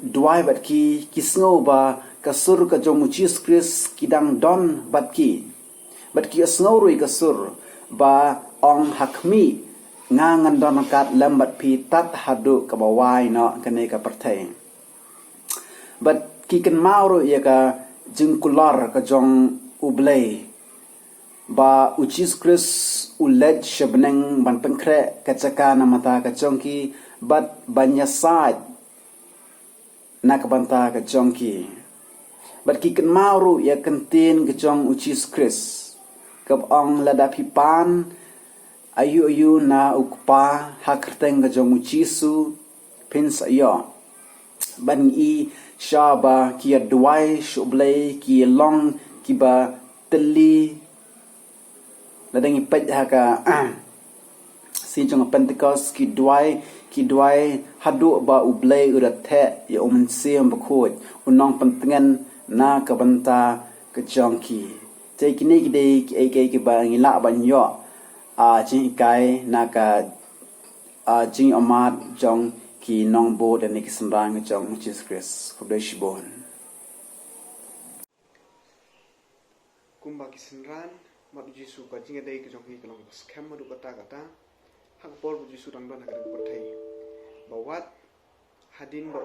duwai bad ki, ki sngew ba ka sur ka jong u Jisu Khrist ki dang don bad ki. Bad ki sngew ruh ïa ka sur ba ong, ha khmih, nga ngan don ryngkat lem bad phi tad haduh kaba wai noh kane ka pyrthei. Bad ki kynmaw ruh ïa ka jingkular ka jong u Blei, ba u Jisu Khrist u leit sha bneng ban pynkhreh ka jaka na ka bynta ka jong ki, bad ban ïasaid na ka bynta ka jong ki. Bad ki kynmaw ruh ïa ka ktien ka jong u Jisu Khrist, kaba ong, lada phi pan aiu aiu na u Kpa ha ka kyrteng ka jong u Jisu, phin sa ïoh. Bad ngi i sha ba ki ïa duwai sha u Blei, ki long kiba tylli. Lada ngi peit ha ka sien jong ka Pentekost, ki duwai, ki duwai haduh ba u Blei u da theh ïa u Mynsiem Bakhuid, u nongpyntngen na ka bynta ka jong ki. Te kine ki dei kiei kiei kiba ngi lah ban ïoh, ah, jinghikai na ka, ah, jingïohmad jong ki nongbud lane ki synran ka jong u Jisu Khrist. Khublei shibun. Kumba ki synran bad u Jisu, ka jingïadei ka jong ngi ka long kaba skhem haduh katta katta. Ha ka por ba u Jisu dang don ha kane ka pyrthei, ba wat hadien ba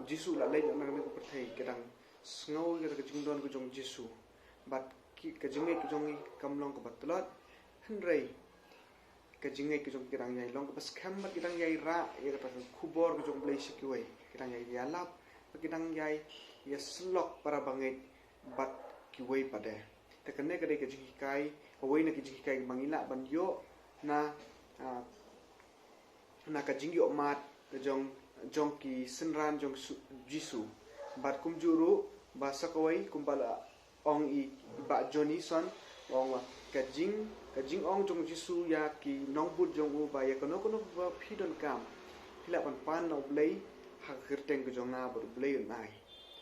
u Jisu u la leit na kane ka pyrthei, ki dang sngew ïa ka jingdon ka jong u Jisu. Bad ki, ka jingngeit ka jong ngi kam long kaba tlot, hynrei ka jingngeit ka jong ki dang ïai long kaba skhem bad ki dang ïai rah ïa kata ka khubor ka jong u Blei sha kiwei. Ki dang ïai ïalap bad ki dang ïai ïasyllok para bangeit bad kiwei pat de. Te kane ka dei ka jinghikai, kawei na ki jinghikai ba ngi lah ban ïoh na, ah, na ka jingïohmad ka jong, jong ki synran jong su, Jisu. Bad kumjuh ruh ba sa kawei kumba la ong i Bah Johnson, ong ba ka jing, ka jingong jong u Jisu ïa ki nongbud jong u ba ïa kano kano ba phi donkam, phi lah ban pan na u Blei ha ka kyrteng ka jong nga bad u Blei un ai.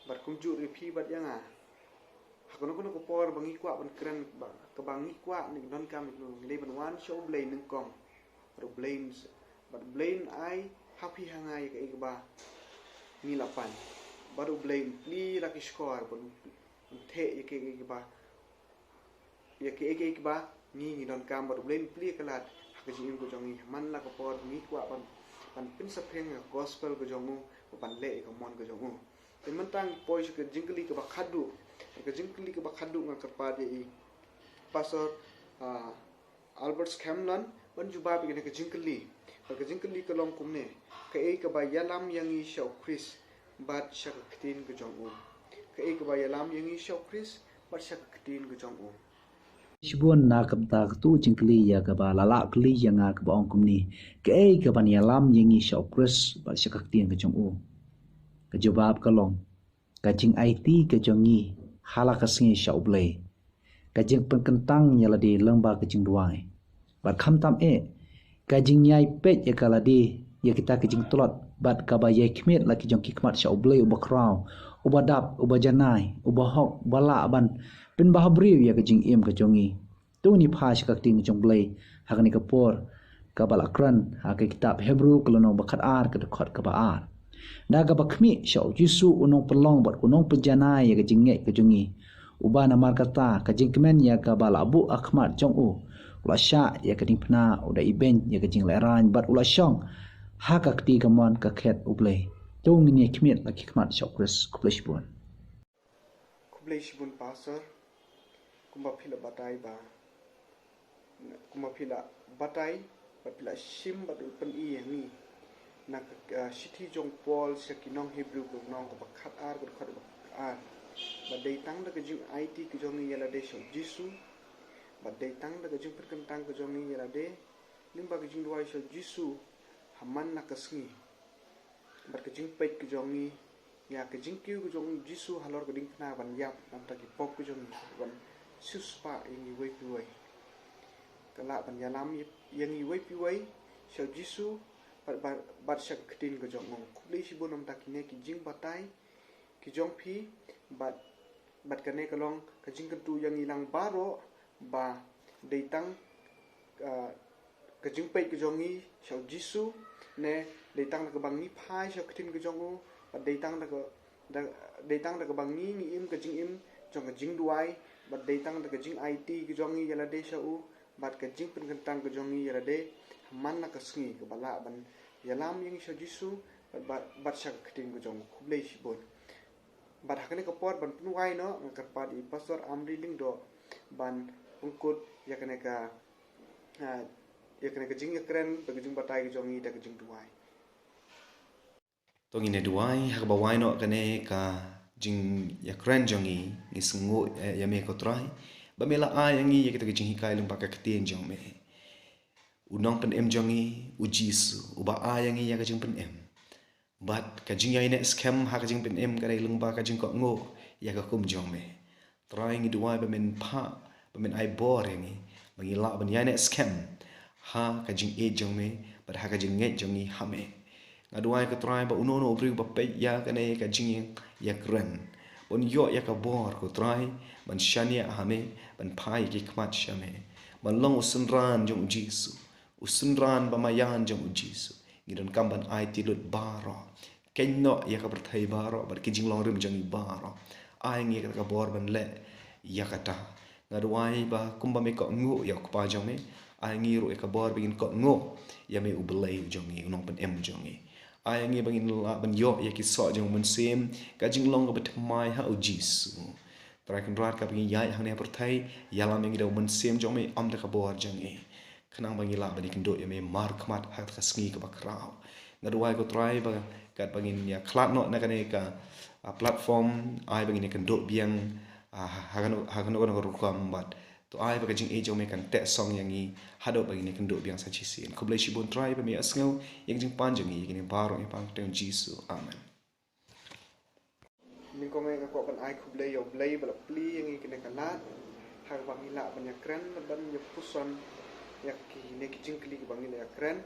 Bad kumjuh ruh ïa phi bad ïa nga, ha kano kano ka por ba ngi kwah ban kren, ba, kaba ngi kwah ne donkam, ngi dei ban wan sha u Blei nyngkong. Bad u Blei un, bad u Blei un ai ha phi ha nga ïa kaei kaba ngi la pan. Bad u Blei un plie la ki shkor, bad un theh ïa kaei kaei kaba, ïa kaei kaei kaba ngi, ngi donkam, bad u Blei un plie ka lad ha ka jingim ka jong ngi, man la ka por ngi kwah ban, ban pynsaphriang ïa ka gospel ka jong u, ban leh ïa ka mon ka jong u. Te mynta ngi poi sha ka jingkylli kaba khadduh. Ka jingkylli kaba khadduh nga kyrpad ïa i Pastor, ah, Albert Skhemlon ban jubab ïa kane ka jingkylli. Bad ka jingkylli ka long kumne: Kaei kaba ïalam ïa ngi sha u Khrist bad sha ka ktien ka jong u? Kaei kaba ïalam ïa ngi sha u Khrist bad sha ka ktien ka jong u? Shibun na ka bynta katu ka jingkylli ïa kaba la lah kylli ïa nga kaba ong kumne: Kaei kaban ïalam ïa ngi sha u Khrist bad sha ka ktien ka jong u? Ka jubab ka long, ka jingaiti ka jong ngi ha la ka sngi sha U Blei, ka jingpynkyntang ïa lade lyngba ka jingduwai. Bad khamtam eh, ka jingïai peit ïa ka lade ïa kita ki jingtlot, bad kaba ïai khmied la ki jong ki khmat sha U Blei uba khraw, uba dap, uba janai, uba hok, uba lah ban pynbha briew ïa ka jingim ka jong ngi. To ngin phai sha ka ktien ka jong U Blei ha kane ka por kaba la kren ha ka kitab Hebru ka lynnong ba khatar ka dkhot kaba ar. Da kaba khmih sha U Jisu u nongpynlong bad u nongpynjanai ïa ka jingngeit ka jong ngi, uba namar kata ka jingkmen ïa kaba la buh ha khmat jong u, u la shah ïa ka diengphna, u da ibeiñ ïa ka jinglehrain bad u la shong ha ka kti kamon ka khet U Blei. To ngin ïa khmih la ki khmat sha U Khrist. Khublei shibun. Khublei shibun Pastor, kumba phi la batai ba, kumba phi la batai, ba phi la shim bad u pyni ïa ngi na ka, ah, shithi jong Paul sha ki nong Hebru ka lynnong kaba khatar ka dkhot ba khatar. Bad dei tang da ka jingaiti ka jong ngi ïa lade sha U Jisu, bad dei tang da ka jingpynkyntang ka jong ngi ïa lade lyngba ka jingduwai sha U Jisu ha man la ka sngi. Bad ka jingpeit ka jong ngi ïa ka jingkiew ka jong U Jisu halor ka diengphna ban ïap namar ki pop ka jong ngi, ban siewspah ïa ngi iwei pa iwei. Ka lah ban ïalam ïa ngi iwei pa iwei sha U Jisu bad, bad, bad sha ka ktien ka jong u. Khublei shibun namar kine ki jingbatai ki jong phi, bad, bad kane ka long ka jingkyntu ïa ngi lang baroh ba dei tang, ah, ka jingpeit ka jong ngi sha U Jisu, ne dei tang da kaba ngi phai sha ka ktien ka jong u, bad dei tang da ka, da, dei tang da kaba ngi, ngi im ka jingim jong ka jingduwai, bad dei tang da ka jingaiti ka jong ngi ïa lade sha u, bad ka jingpynkyntang ka jong ngi ïa lade ha man la ka sngi, kaba lah ban ïalam ïa ngi sha U Jisu bad, bad, bad sha ka ktien ka jong u. Khublei shibun. Bad ha kane ka por ban pynduwai noh, nga kyrpad ïa i Pastor Amri Lyngdoh ban pynkut ïa kane ka, ah, ïa kane ka jingïakren bad ka jingbatai ka jong ngi da ka jingduwai. To ngin ïa duwai, ha kaba wai noh kane ka jingïakren jong ngi, ngi sngewnguh, eh, ïa me ko Trai ba me la ai ïa ngi ïa kita ki jinghikai lyngba ka ktien jong me. U nongpynim jong ngi, U Jisu, uba ai ïa ngi ïa ka jingpynim. Bad ka jingïaineh skhem ha ka jingpynim ka dei lyngba ka jingkohnguh ïa ka kum jong me. Trai, ngi duwai ba men phah, ba men ai bor ïa ngi ba ngin lah ban ïaineh skhem ha ka jingïeit jong me bad ha ka jingngeit jong ngi ha me. Nga duwai ko Trai ba uno uno u briew ba peit ïa kane ka jingïakren, ba un ïoh ïa ka bor ko Trai ban shaniah ha me, ban phai ïa ki khmat sha me, ban long u synran jong U Jisu, u synran ba maïan jong U Jisu. Ngi donkam ban aiti lut baroh, kynnoh ïa ka pyrthei baroh bad ki jinglong rim jong ngi baroh. Ai ngi ïa ka bor ban leh ïa kata. Nga duwai ba kumba me kohnguh ïa u Kpa jong me, ai ngi ruh ïa ka bor ba ngin kohnguh ïa me U Blei jong ngi, u nongpynim jong ngi. Ai ngi ba ngin lah ban ïoh ïa ki soh jong U Mynsiem, ka jinglong kaba thymmai ha U Jisu. Trai Kynrad, kaba ngi ïaid hangne ha pyrthei, ïalam ïa ngi da U Mynsiem jong me, ym da ka bor jong ngi. Khnang ba ngi lah ban ïakynduh ïa me markhmat ha ka sngi kaba khraw. Nga duwai ko Trai ba katba ngin ïa khlad noh na kane ka, ah, platform, ai ba ngin ïakynduh biang, ah, ha kano, ha kano kano ka rukom bad to ai ba ka jingïeit jong me kan teh song ïa ngi haduh ba ngin ïakynduh biang sa shisien. Khublei shibun Trai ba me ïohsngew ïa ka jingpan jong ngi, ïa kine baroh ngi pan ha ka kyrteng Jisu. Amen. Nyngkong eh nga kwah ban ai khublei ïa U Blei ba la plie ïa ngi kane ka lad ha kaba ngi lah ban ïakren bad ban ïapuson ïa kine ki jingkylli kiba ngi la ïakren.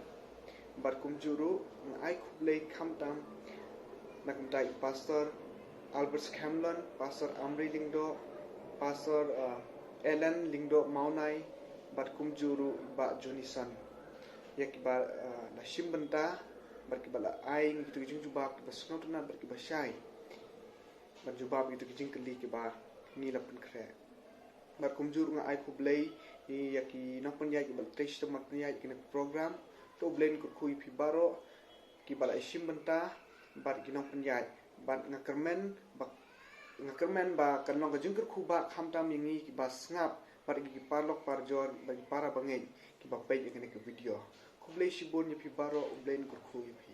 Bad kumjuh ruh nga ai khublei khamtam na ka bynta i Pastor Albert Scanlon, Pastor Amri Lyngdoh, Pastor, uh, Ellen Lyngdoh Mawnai, bad kumjuh ruh i Bah Jonison, ïa kiba, uh, la shim bynta bad kiba la ai ngi kito ki jingjubab kiba sngewtynnat bad kiba shai ban jubab ïa kito ki jingkylli kiba ngi la pynkhreh. Bad kumjuh ruh nga ai khublei ïa ki nongpynïaid kiba la trei shitom ban pynïaid ïa kane ka program. To U Blei un kyrkhu ïa phi baroh kiba la shim bynta bad ki nongpynïaid. Bad nga kyrmen ba, nga kyrmen ba kan long ka jingkyrkhu ba khamtam ïa ngi kiba sngap bad ïa ki paralok parajor bad ki para bangeit kiba peit ïa kane ka video. Khublei shibun ïa phi baroh, U Blei un kyrkhu ïa phi.